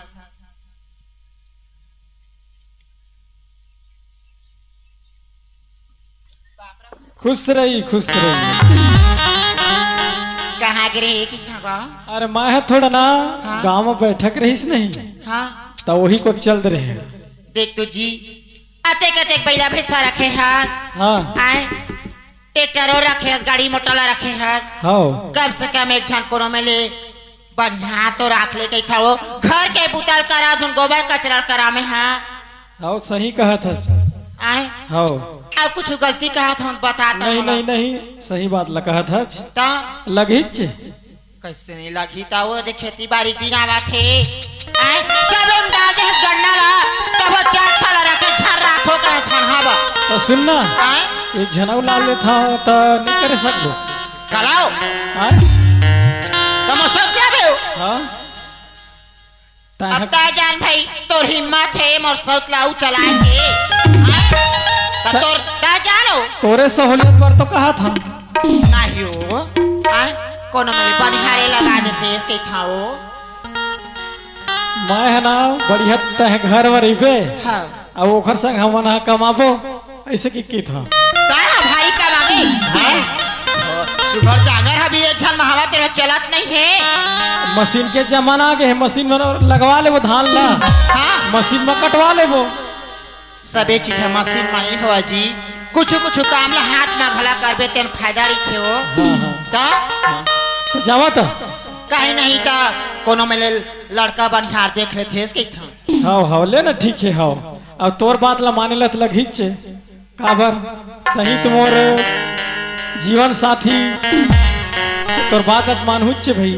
खुश रही, खुश रही। कहाँ गे रहे कहिथस गा? अरे मैं ह थोड़ा ना हाँ? गाँव में बैठक रहिस नहीं, हाँ? त वही कोत चल दे रहे। देख तो जी, अतेक अतेक बइला भैंसा रखे हस। हाँ। आय, ट्रैक्टरो रखे हस, गाड़ी मोटर ला रखे हस। हाँ। कम से कम एक झन कोनो में ले बनिहार तो राख ले कहिथंव। घर के बुता ल करा धुन, गोबर कचरा ल करा में हा। हाँ, सही कहत हस। आय। हाँ। अउ कुछु गलती कहत हंव त बता त नहीं, मोला। नहीं, नहीं, सही बात ला कहत हस। त? लगहीच। कइसे नइ लगही त वो दे खेती बारी दिन आवत हे। आय, सबे म डाल दे हस गन्ना ला, तभो चार ठा ला रखे झन राखो कहे थन हव। त सुन ना, आय? एक झन अउ ला लेथंव त नइ करे सकबो। कलाओ। आय? त मोर सौत ला बे हो। हाँ? तैं अब ह- ता जान भाई, तोर हिम्मत हे, मोर सौत ला अउ चलाए के। आय? त त- तोर ता जानो। तोरे सहूलियत बर तो कहत हंव। नहीं हो, आय, कोनो मेरे बनिहारे लगा देतेस कहिथंव। मैं ह ना बढ़िया तैं घर बर रहिबे, हाँ। अउ ओखर संग हमन ह कमाबो, अइसे कि कहिथंव। तैं ह भारी कमाबे। हाँ। सुघर जांगर ह भी एक झन महावा तेरे चलत नहीं हे। मशीन के जमाना आगे हे, मशीन में लगवा लेबो धान ला, हाँ। मशीन में कटवा लेबो। सबे चीज ह मशीन म नइ होवय जी, कुछु कुछु काम ल हाथ म घला करबे तेन फायदा रहिथे हो। हाँ, हाँ। त? हाँ। त जावा त। कहीं नहीं त कोनो मेले लड़का बनिहार देख लेथेस कहिथंव। हव, हव, ले ना ठीक हे, हव। अब तोर बात ल माने ल त लगहीच हे। काबर? तहीं तो मोर जीवन साथी, तोर बात ल त मानहूँच भई।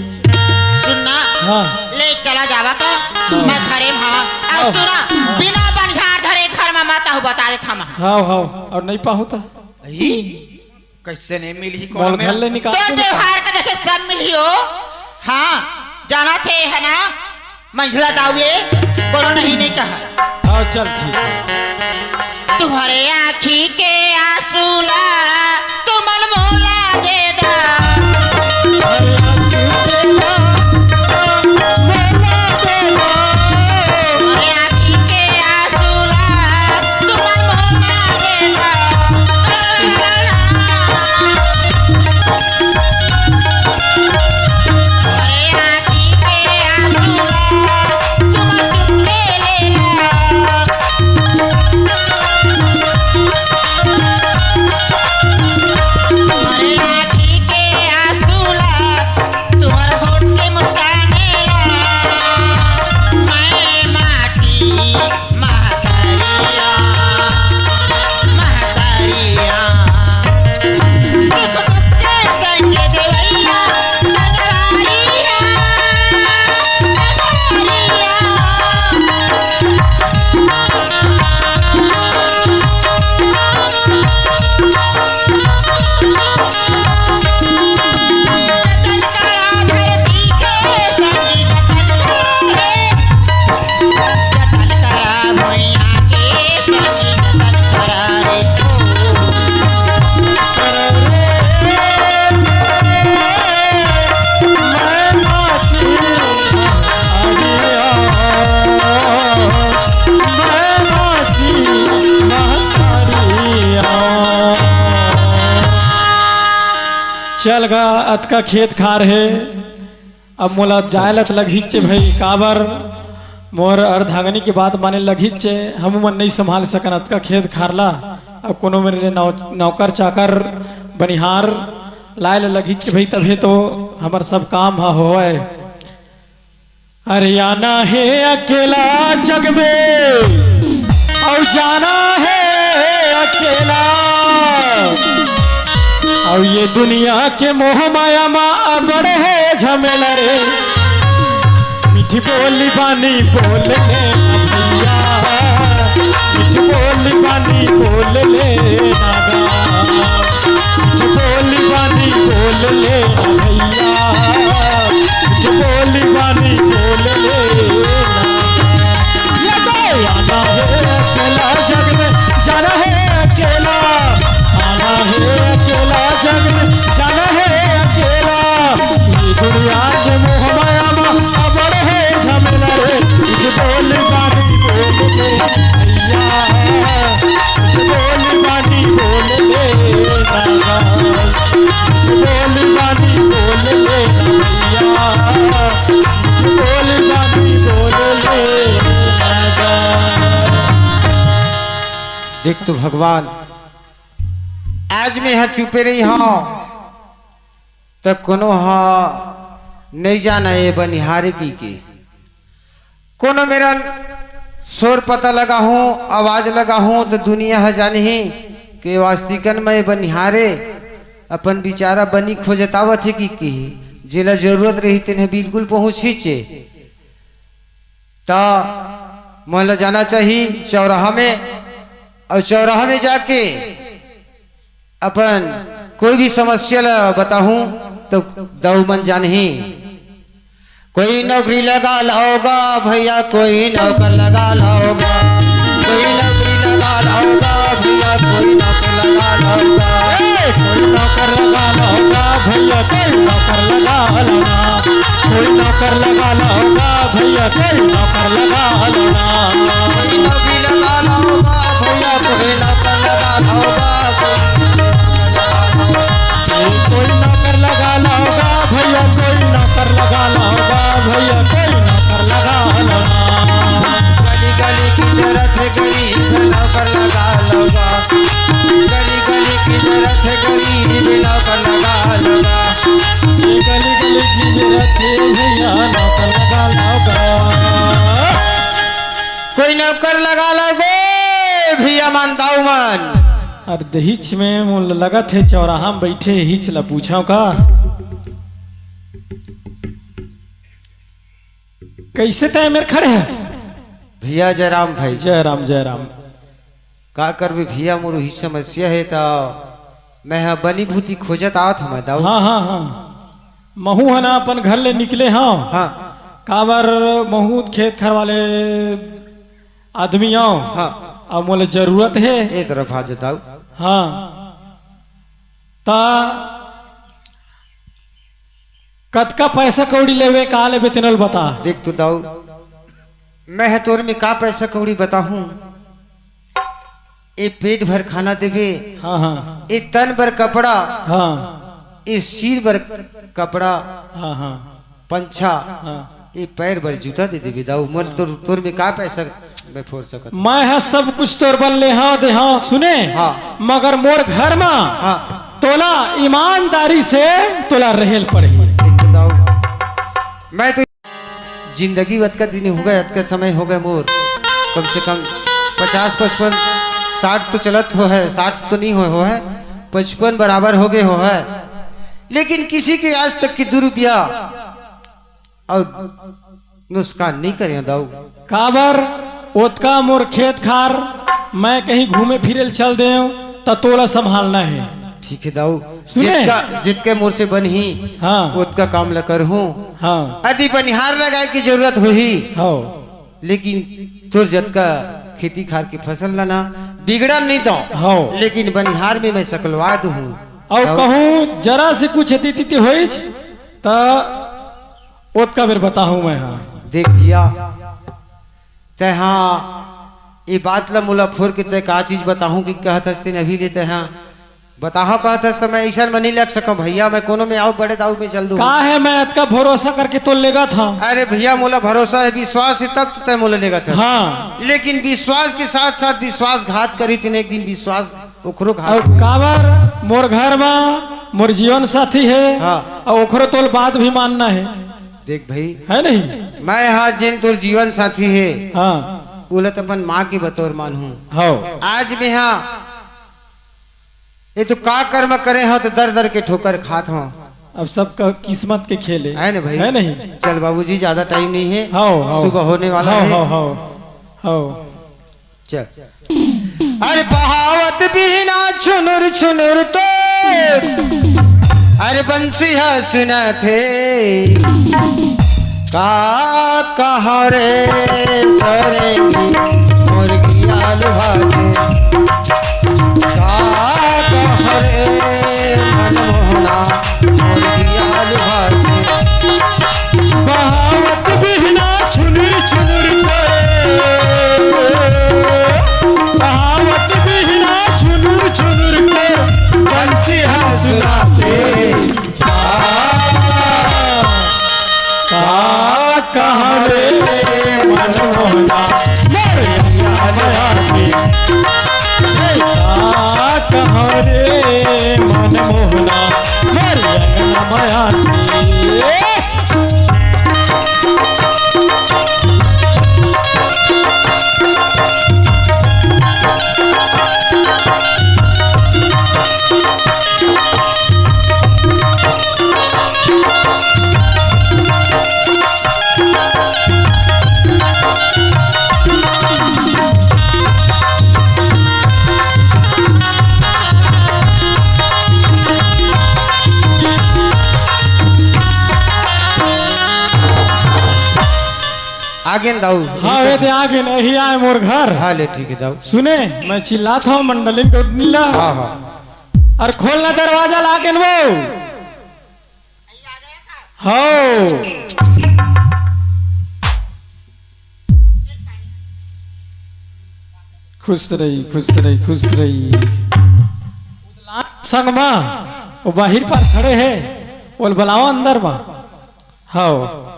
सुन ना, हाँ। ले चला जावा त, हाँ। मैं घरे म हवं। अउ हाँ। सुना, हाँ। बिना बनिहार धरे घर म मत आहू, बता देथंव मैं। हव, हव, अउ नइ पाहूँ त? ई, कइसे नइ मिलही मोर कोनो घर मेर? ले निकाल तोर के निकाल। व्यवहार के देखे सब मिलही हो। हाँ, जानथे हे ना, मंझला दाऊ ए, कोनो नहीं, नहीं कहा। हाँ, चल ठीक। तुम्हरे आँखी के आँसू ला तुमन मोला दे दा। तुम्हरे आँखी के आँसू ला तुमन मोला दे दा। तुम्हरे आँखी के आँसू ला तुमन चुपके ले ला। तुम्हरे आँखी के आँसू ला, तुम्हर होठ के मुस्कान ला, मैं माटी महतारिया, महतारिया। सुख दुख के संग देवैया, संगवारी चल गा, अतका खेत खार हे, अब मोला जाय ल त लगहीच हे भई, काबर मोर अर्धांगनी के बात माने लगहीच हे, हमू मन नइ संभाल सकन अतका खेत खार ला। अब कोनो मेर ले नौ-, नौकर चाकर बनिहार लाय ल लगहीच हे भई, तभे तो हमर सब काम ह होवय। अरे आना हे अकेला जग में, अउ जाना हे अकेला। अउ ये दुनिया के मोह माया मा अबड़ हे झमेला रे। मीठी बोली बानी बोल ले ना भैया, मीठी बोली बानी बोल ले ना गा। मीठी बोली बानी बोल ले ना भैया, मीठी बोली बानी बोल ले ना। ये तो आना हे अकेला जग में, जाना हे अकेला, आना हे अकेला जग में, जाना हे अकेला। ये दुनिया के तो भगवान, आज मैं ह चुपे रही हूँ, त कोनो ह नहीं जाना ये बनिहारे की के। कोनो मेरा शोर पता लगा हूँ, आवाज लगा हूँ, तो दुनिया ह जानही के वास्तिकन में बनिहारे अपन बिचारा बनी खोजत आवत हे कि, कि जेला जरूरत रही तेन ह बिल्कुल पहुँच ही चे। त मोला जाना चाही चौराहा में, और चौराहा में जाके अपन कोई भी समस्या ला बताहूं तो दऊ मन जानही। कोई नौकरी लगा लाओगा भैया, कोई नौकर लगा लाओगा, कोई नौकरी लगा लाओगा भैया, कोई नौकर लगा लाओगा। ए, कोई नौकर लगा लाओगा भैया, कोई नौकर लगा लाओगा, कोई नौकर लगा लाओगा भैया, कोई नौकर लगा लाओगा। कोई नौकरी लगा लाओगा भैया, कोई नौकर लगा लाओगा। कोई नौकर लगा लाओगा भैया, कोई नौकर लगा लाओगा भैया, कोई नौकर लगा लाओगा। गली गली की जरूरत है गरीब नौकर लगा लाओगा। गली गली की जरूरत है गरीब नौकर लगा लाओगा। ये गली गली की जरूरत है भैया नौकर लगा लाओगा। कोई नौकर लगा लाओगे भैया, मानदाऊ मन। अरे दहिच में मोला लगत हे चौराहा में बैठे हिच ला पूछव का? कैसे तय मेर खड़े हस? भैया जयराम भाई। जयराम, जयराम। का करबे भैया, मोर ही समस्या हे त मैं ह बनी भूती खोजत आवत हवं दाऊ। हाँ, हाँ, हाँ। महू ह ना अपन घर ले निकले हव। हाँ। काबर महू खेत खार वाले आदमी आव। हाँ। अउ मोला जरूरत हे। ए तरफ आ जा दाऊ। हाँ। त कतका पैसा कौड़ी लेबे, का लेबे, तेन ल बता। देख तो दाऊ, मैं ह तोर में का पैसा कौड़ी बताहूं। ए पेट भर खाना देबे। हाँ, हाँ। ए तन भर कपड़ा। हाँ। ए सिर भर कपड़ा। हाँ, हाँ। पंछा। हाँ। ए पैर भर जूता दे देबे दाऊ। मोर तोर, तोर में का पैसा मैं फोर सकत हूँ। मैं ह सब कुछ तोर बर लेहा देहा, सुने? हाँ। मगर मोर घर मा हाँ। तोला ईमानदारी से तोला रहेल पड़ही। देख तो दाऊ, मैं तो जिंदगी अतका दिन हो गए, अतका समय हो गए मोर, कम से कम पचास, पचपन, साठ तो चलत हो है, साठ तो नहीं होए हो है, पचपन बराबर हो गए हो है, लेकिन किसी के आज तक की दू रुपया अउ नुकसान नहीं करे दाऊ। काबर ओतका मोर खेत खार, मैं कहीं घूमे फिरे ल चल देव, त तोला संभालना हे। ठीक हे दाऊ, सुने? जितका, जितके मोर से बनही, हाँ। ओतका काम ल करहूँ। हाँ। अदि बनिहार लगाए की जरूरत होही, हाँ। लेकिन तोर जतका खेती खार के फसल ला ना बिगड़न नहीं दो, हाँ। लेकिन बनिहार में मैं सकलवा दूँ। अउ दाऊ। कहूँ जरा से कुछ एती तीती होइच, त ओतका बेर बताहूँ मैं हा। देख भैया, तैं हा ये बात ला मोला फोर के तैं का चीज बताहूँ कि कहत हस तेन अभी ले तैं हा बताहा कहत हस, त मैं अइसन में नहीं लग सकूँ भैया, मैं कोनो में आऊ बड़े दाऊ में चल दूँ। का हे, मैं अतका भरोसा करके तोर लेगत हव। अरे भैया, मोला भरोसा हे, विश्वास हे, तब तो तैं मोला लेगत हस। हाँ। लेकिन विश्वास के साथ साथ विश्वासघात करी तेन एक दिन, विश्वास ओखरो घात अउ होही। काबर मोर घर मा मोर जीवन साथी हे, हाँ। अउ ओखरो तोल बात भी मानना हे। देख भाई, हे नहीं? मैं हा जेन तोर जीवन साथी हे, हाँ। ओला त अपन माँ के बतौर मानहूँ। हाँ। आज मैं हा, ये तो का कर्म करे हो तो दर दर के ठोकर खात हो। अब सबका किस्मत के खेल हे। हे ना भाई? हे नहीं? चल बाबूजी, ज्यादा टाइम नहीं हे। हाँ, हाँ। सुबह होने वाला हाँ, हे। हाँ, हाँ, हाँ। चल। अरे बहावत बिहना छुनुर छुनुर तोर, अरे बंसी ह सुनत हे। का कहा रे सरेंगी मुर्गी आलू भाते, का कहा रे मनमोहना मुर्गी आलू भाते। बहावत बिहना छुनुर छुनुर करे, बहावत बिहना छुनुर छुनुर करे, बंसी ह सुनाते। का, का कहा रे मनमोहना, मोर याद आते। रे मनमोहना, मोर अंगना म आके। आगेन दाऊ। हाँ, वे दे आगेन, यही आए मोर घर। हाँ, ले, ठीक है दाऊ। सुने, मैं चिल्लात हँव मंडलिन के उठनी ला। हाँ, हाँ। अउ खोलना दरवाजा लागे न वो। हव। खुश रही, खुश रही, खुश रही। संग मा वो बाहिर पार खड़े हे, ओला बलावा अंदर मा। हव,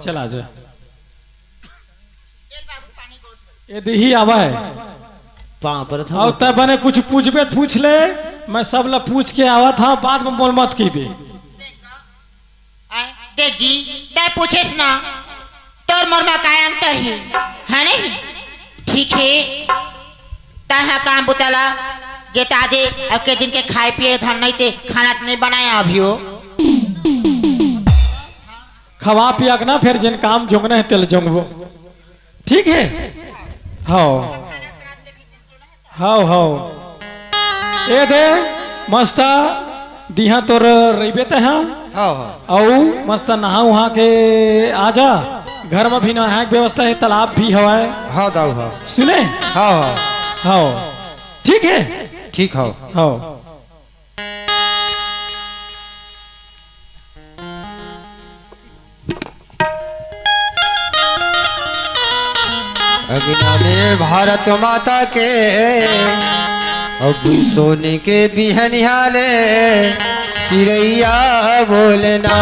चला जा। ये दिही आवा हे। पाँव परत हँव। अउ तैं बने कुछ पूछबे त पूछ ले, मैं सब ला पूछ के आवत हँव, बाद में मोला मत कहिबे। आय, देख जी, तैं पूछेस ना, तोर मोर मा काय अंतर हे, हे नहीं? ठीक हे, तैं हा काम बुता ला जेता दे, अउ के दिन के खाए पिए धन नहीं ते खाना त नहीं बनाया अभी हो। खवा पिया के ना, फेर जेन काम जोंगना हे, तेल जोंगबो। ठीक हे? हव। हव, हव। ए दे, मस्त दिहा तोर रहिबे ते हा। हव, हव। अउ मस्त नहा उहा के आ जा। घर म भी नहाए के व्यवस्था हे, तालाब भी हवय। हव दाऊ, हव। सुने? हव, हव। हव। ठीक हे? ठीक हव। हव। अंगना में भारत माता के, अब सोने के बिहनिया ले चिरैया बोलना।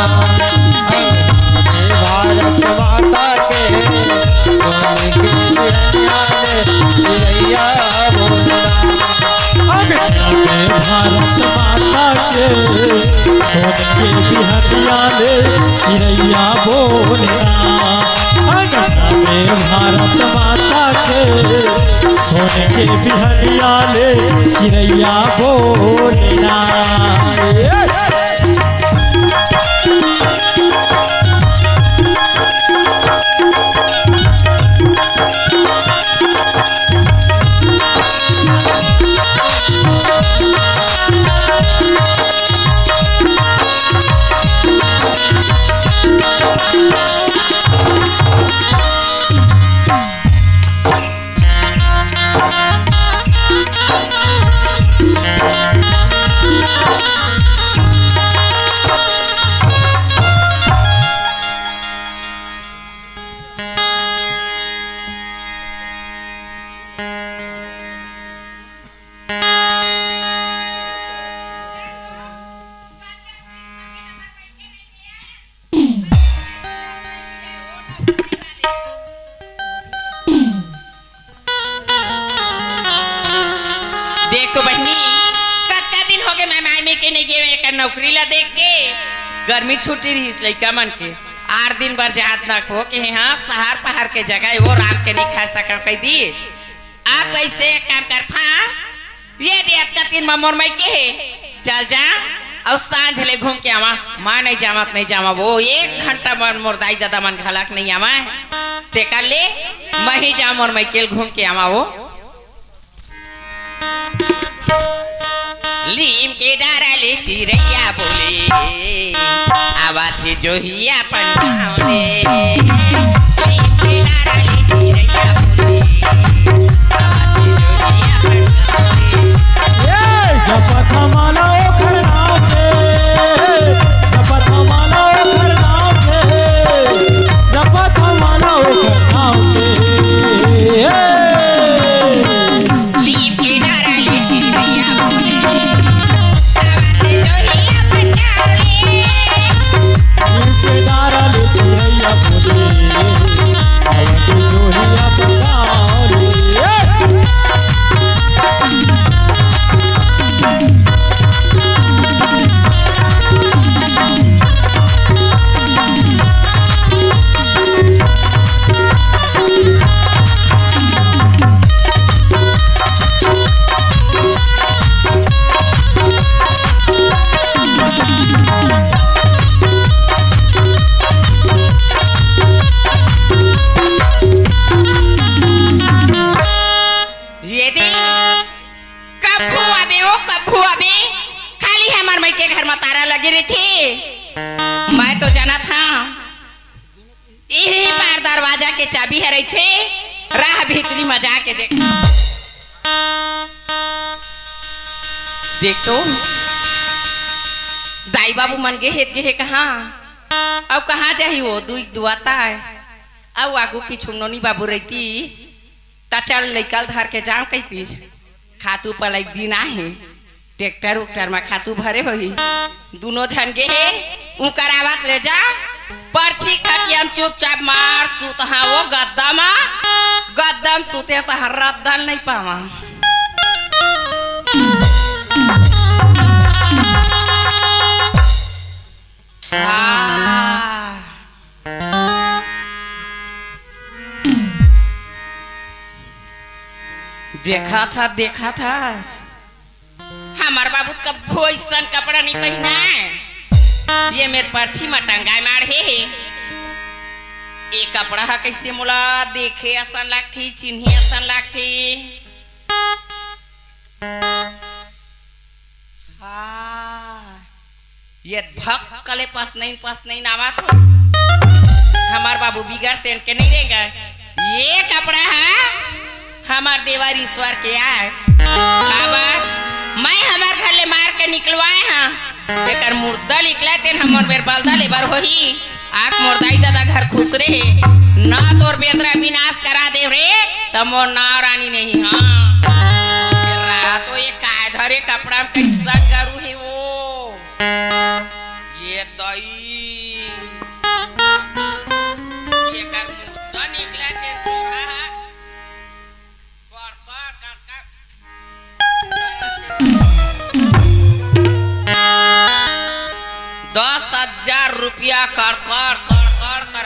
अंगना में भारत माता के, सोने के बिहनिया ले चिरैया बोलना। अंगना में भारत माता के, सोन के बिहनिया ले चिरैया बोलना। अंगना में भारत माता के, सोन के बिहनिया ले चिरैया बोलना। देख तो बहिनी, कतका दिन होगे मैं माय मेर के नइ गेंव, एकर नौकरी ला देख के। गर्मी छुट्टी रहिस लइका मन के, आठ दिन बर जात ना को के, हाँ, सहर पहाड़ के जगह हे, वो रांध के नइ खा सकंव कहि दिस। अब कइसे एक काम करथंव, ये दे अतका दिन म मोर मइके हे, चल जा अउ सांझ ले घूम के आवा। मैं नइ जावंव त नइ जावंव, वो एक घंटा बर मोर दाई ददा मन घलक नइ आवंय, तेकर ले मैं ही जावंव मोर मइके ल घूम के आवा वो। लीम के डारा ले चिरैया बोले, आवत हे जोहिया पंडाव ले। लीम के डारा ले चिरैया बोले, आवत हे जोहिया पंडाव ले। ए, जपत हमारा ओखर नाव के, जपत हमारा ओखर नाव के, जपत हमारा ओखर नाव के। ए। लीम के डारा ले चिरैया बोले, आवत जोहिया पंडाव ले। लीम के डारा ले चिरैया बोले, आवत जोहिया पंडाव ले। दरवाजा के चाबी ह रहिथे, राह भीतरी म जाके देख। देख तो, दाई बाबू मन गे हे त गे हे कहाँ? अउ कहाँ जाही वो? दुई दुआता आय। अउ आगू पीछू नोनी बाबू रहितिस, त चल लइका ल धर के जांव कहितिस। खातू पलई के दिन आहे, ट्रैक्टर उक्टर म खातू भरे होही। दूनों झन गे हे, उंकर आवत ले जा, परछी खटिया म चुपचाप मार सुतहा वो गद्दा म, गद्दा म सुते त हर रद्दा ल नइ पावा। आ। देखा था, देखा था। हमर बाबू कभू अइसन कपड़ा नइ पहिना। ये मेर परछी म टंगाय माढ़े हे। ये कपड़ा ह कइसे मोला देखे असन लागथे, चिन्हे असन लागथे। हाँ, ये भक्कले पसनइन पसनइन आवत हो। हमर बाबू बिगर सेंट के नइ रेंगे। ये कपड़ा ह हमर देवर ईश्वर के आय। काबर? मैं हमर घर ले मार के निकलवाए हंव। एकर मुर्दा निकले तेन हमर मेर बलदा लेबर होही। आक मोर दाई ददा घर खुसरे हे। ना तोर बेंदरा विनाश करा देव रे, त मोर नाव रानी नहीं। हाँ, फेर रहा तो ये काय धरे कपड़ा म कइसन गरू हे वो। ये दई, ये कर मुर्दा निकले तेन तोरा। कर, कर, कर, कर। दस हजार रुपया कर, कर, कर, कर, कर।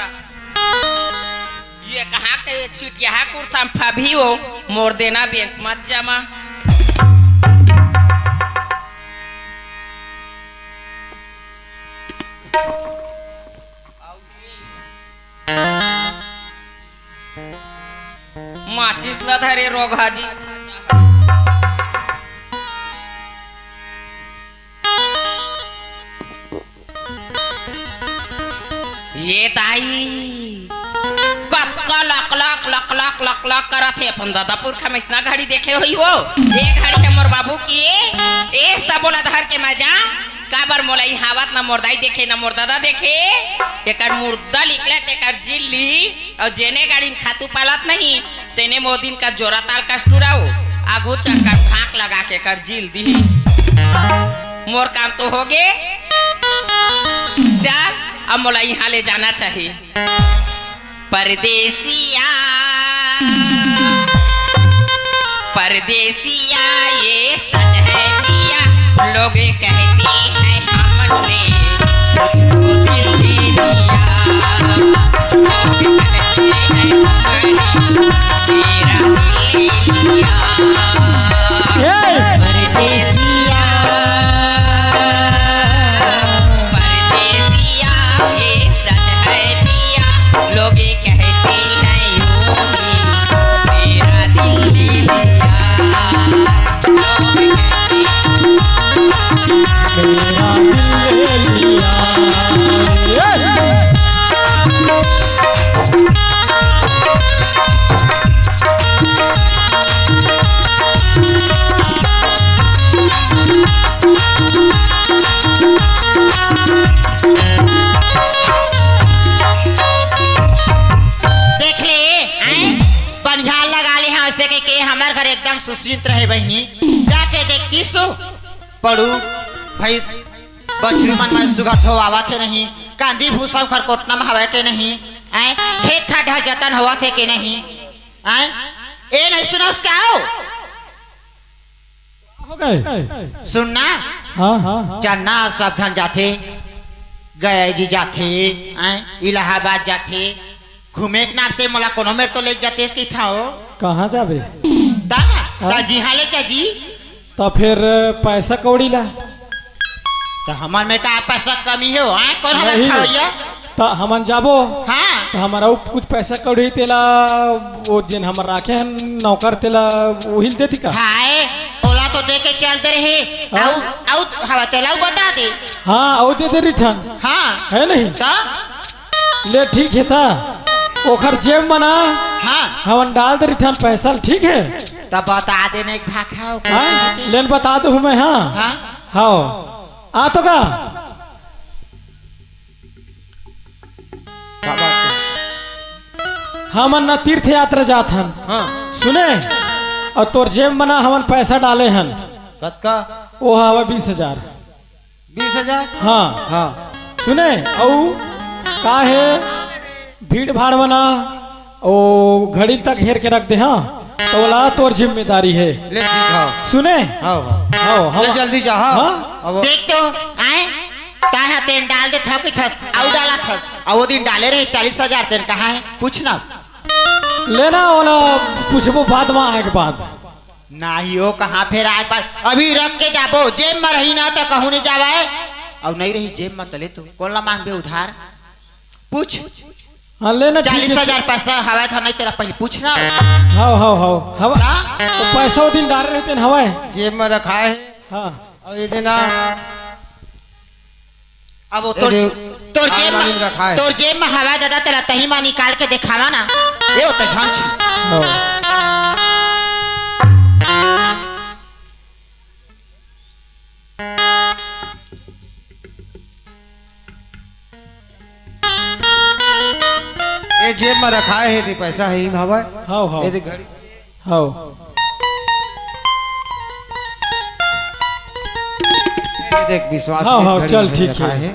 ये कहाँ के चिटिया कुर्ता म फबही वो, मोर देना बैंक मत जमा। माचिस ल धरे रोगहा जी। ये दाई, कतका लक लक, लक लक, लक लक करत हे। अपन ददा पुरखा म अइसना घड़ी देखे होही वो। ए घड़ी हे मोर बाबू के, ए सबो ल धर के मैं जांव। काबर मोला इहां आवत न मोर दाई देखे, न मोर ददा देखे। एकर मुर्दा निकले तेकर जील ली, अउ जेने गाड़ी म खातू पालत नहीं, तेने मोदिन का जोरा ताल कस टुराओ, आगू चक्कर फांक लगा के कर जील दी। मोर काम तो होगे, चल, अब मोला इहां ले जाना चाही। परदेसिया, परदेसिया, ये सच है पिया, लोग कहते हैं हमने तुझको दिल दे दिया। लोग कहते हैं हमने तेरा दिल ले लिया। परदेसिया, परदेसिया, ये सच है पिया, लोग कहते हैं यूं ही तेरा दिल ले लिया। लोग कहते हैं तेरा दिल ले लिया। देख ले, हैं? बनिहार लगा ले हैं, ऐसे के, के हमर घर एकदम सुचिंत रहे बहिनी। जाके देखती सु, पड़ू, भैंस, बछरू मन में सुघर ठो आवत हे नहीं, कांदी भूसा उखर कोटना में हवय के नहीं, हैं? खेत खार ढर जतन होवत हे के नहीं, हैं? ए नहीं सुनस का हो? हो गए। सुनना, हाँ, हाँ, हाँ। चलना सब झन जाथे, गया जी जाथे, हैं? इलाहाबाद जाथे, घूमे के नाम से मोला कोनो मेर तो लेके जातेस कि था हो। कहाँ जाबे? ता, हाँ? ता जी हाँ ले जा जी। तो फिर पैसा कौड़ी ला। तो हमन में का पैसा कमी हे, हाँ? कौन हमन नहीं। खवैया? त हमन जाबो। हाँ। त हमर अउ कुछ पैसा कौड़ी तेला, वो जेन हमर राखे हन नौकर तेला, वही ल देती का? हाय, ओला तो दे के चलते रहे। हाँ। अउ, अउ हवा तेला अउ बता दे। हाँ, अउ दे दे रिथन। हाँ। है नहीं? त? ले ठीक हे त। ओखर जेब म ना हाँ। हमन डाल दे रहिथन पैसा ल, ठीक हे? त बता देना एक भाखा ओकर। हाँ? लेन बता दू मैं, हाँ? हाँ? हाँ। आ तो का? का बात हे? हमन ना तीर्थ यात्रा जात हन। हाँ। सुने? अउ तोर जेब म ना हमन पैसा डाले हन। कतका? ओ हवय बीस हजार। बीस हजार? हाँ। हाँ। सुने? अउ का हे, भीड़ भाड़ म ना ओ घड़ी तक हेर के रख दे, हाँ? त ओला तोर जिम्मेदारी हे। ले ठीक हे। सुने? हाँ, हाँ। हाँ, हम ले जल्दी जा, हाँ। हाँ? अब देख तो, आए? ताहे तेन डाल देथस कि थस, अउ डालथस। अउ ओ दिन डाले रहे चालीस हजार, तेन कहाँ हे? पूछ ना। लेना ओला पूछबो बाद म आए के बाद। नाही ओ, कहाँ फेर आए के बाद? अभी रख के जाबो, जेब म रही ना त कहूँ नइ जावय। अउ नइ रही जेब म त ले तो, कोन ला मांगबे उधार? पूछ। हाँ, लेना, ठीक हे, चालीस हजार पैसा हवय था, नइ तेला पहली पूछ ना। हव, हव, हव, हव। का? त पैसा ओ दिन डारे रहितेन हवय। जेब म रखाए हे। हाँ। अउ ये देना। अब ओ ए तोर, दे, तोर जेब म, आलमारी म रखाए। तोर जेब म हवय ददा, तेला तही म निकाल के देखावा ना। ए, ओ त झन छी। हव। ए जेब म रखाए हे, दे पैसा हे, इम हवय। हव, हव। ए दे घड़ी। हव। ए दे देख, विश्वास हव, नहीं, हव, घड़ी चल, में ठीक रखाए हे। हे।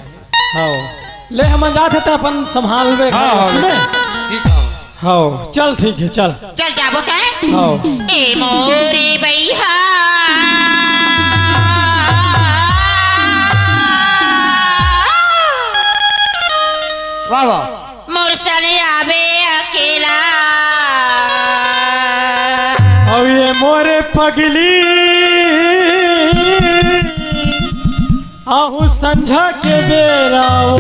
हव। ले, हमन जात हे त अपन संभालबे हव, घर, हव, सुने? ठीक हे। हव, चल, ठीक हे, चल। चल जाबो तैं। हव। ए मोरे बइहा। वाह, वाह। मोर सने आबे अकेला। अउ ये मोरे पगली, आहू संझा के बेरा ओ।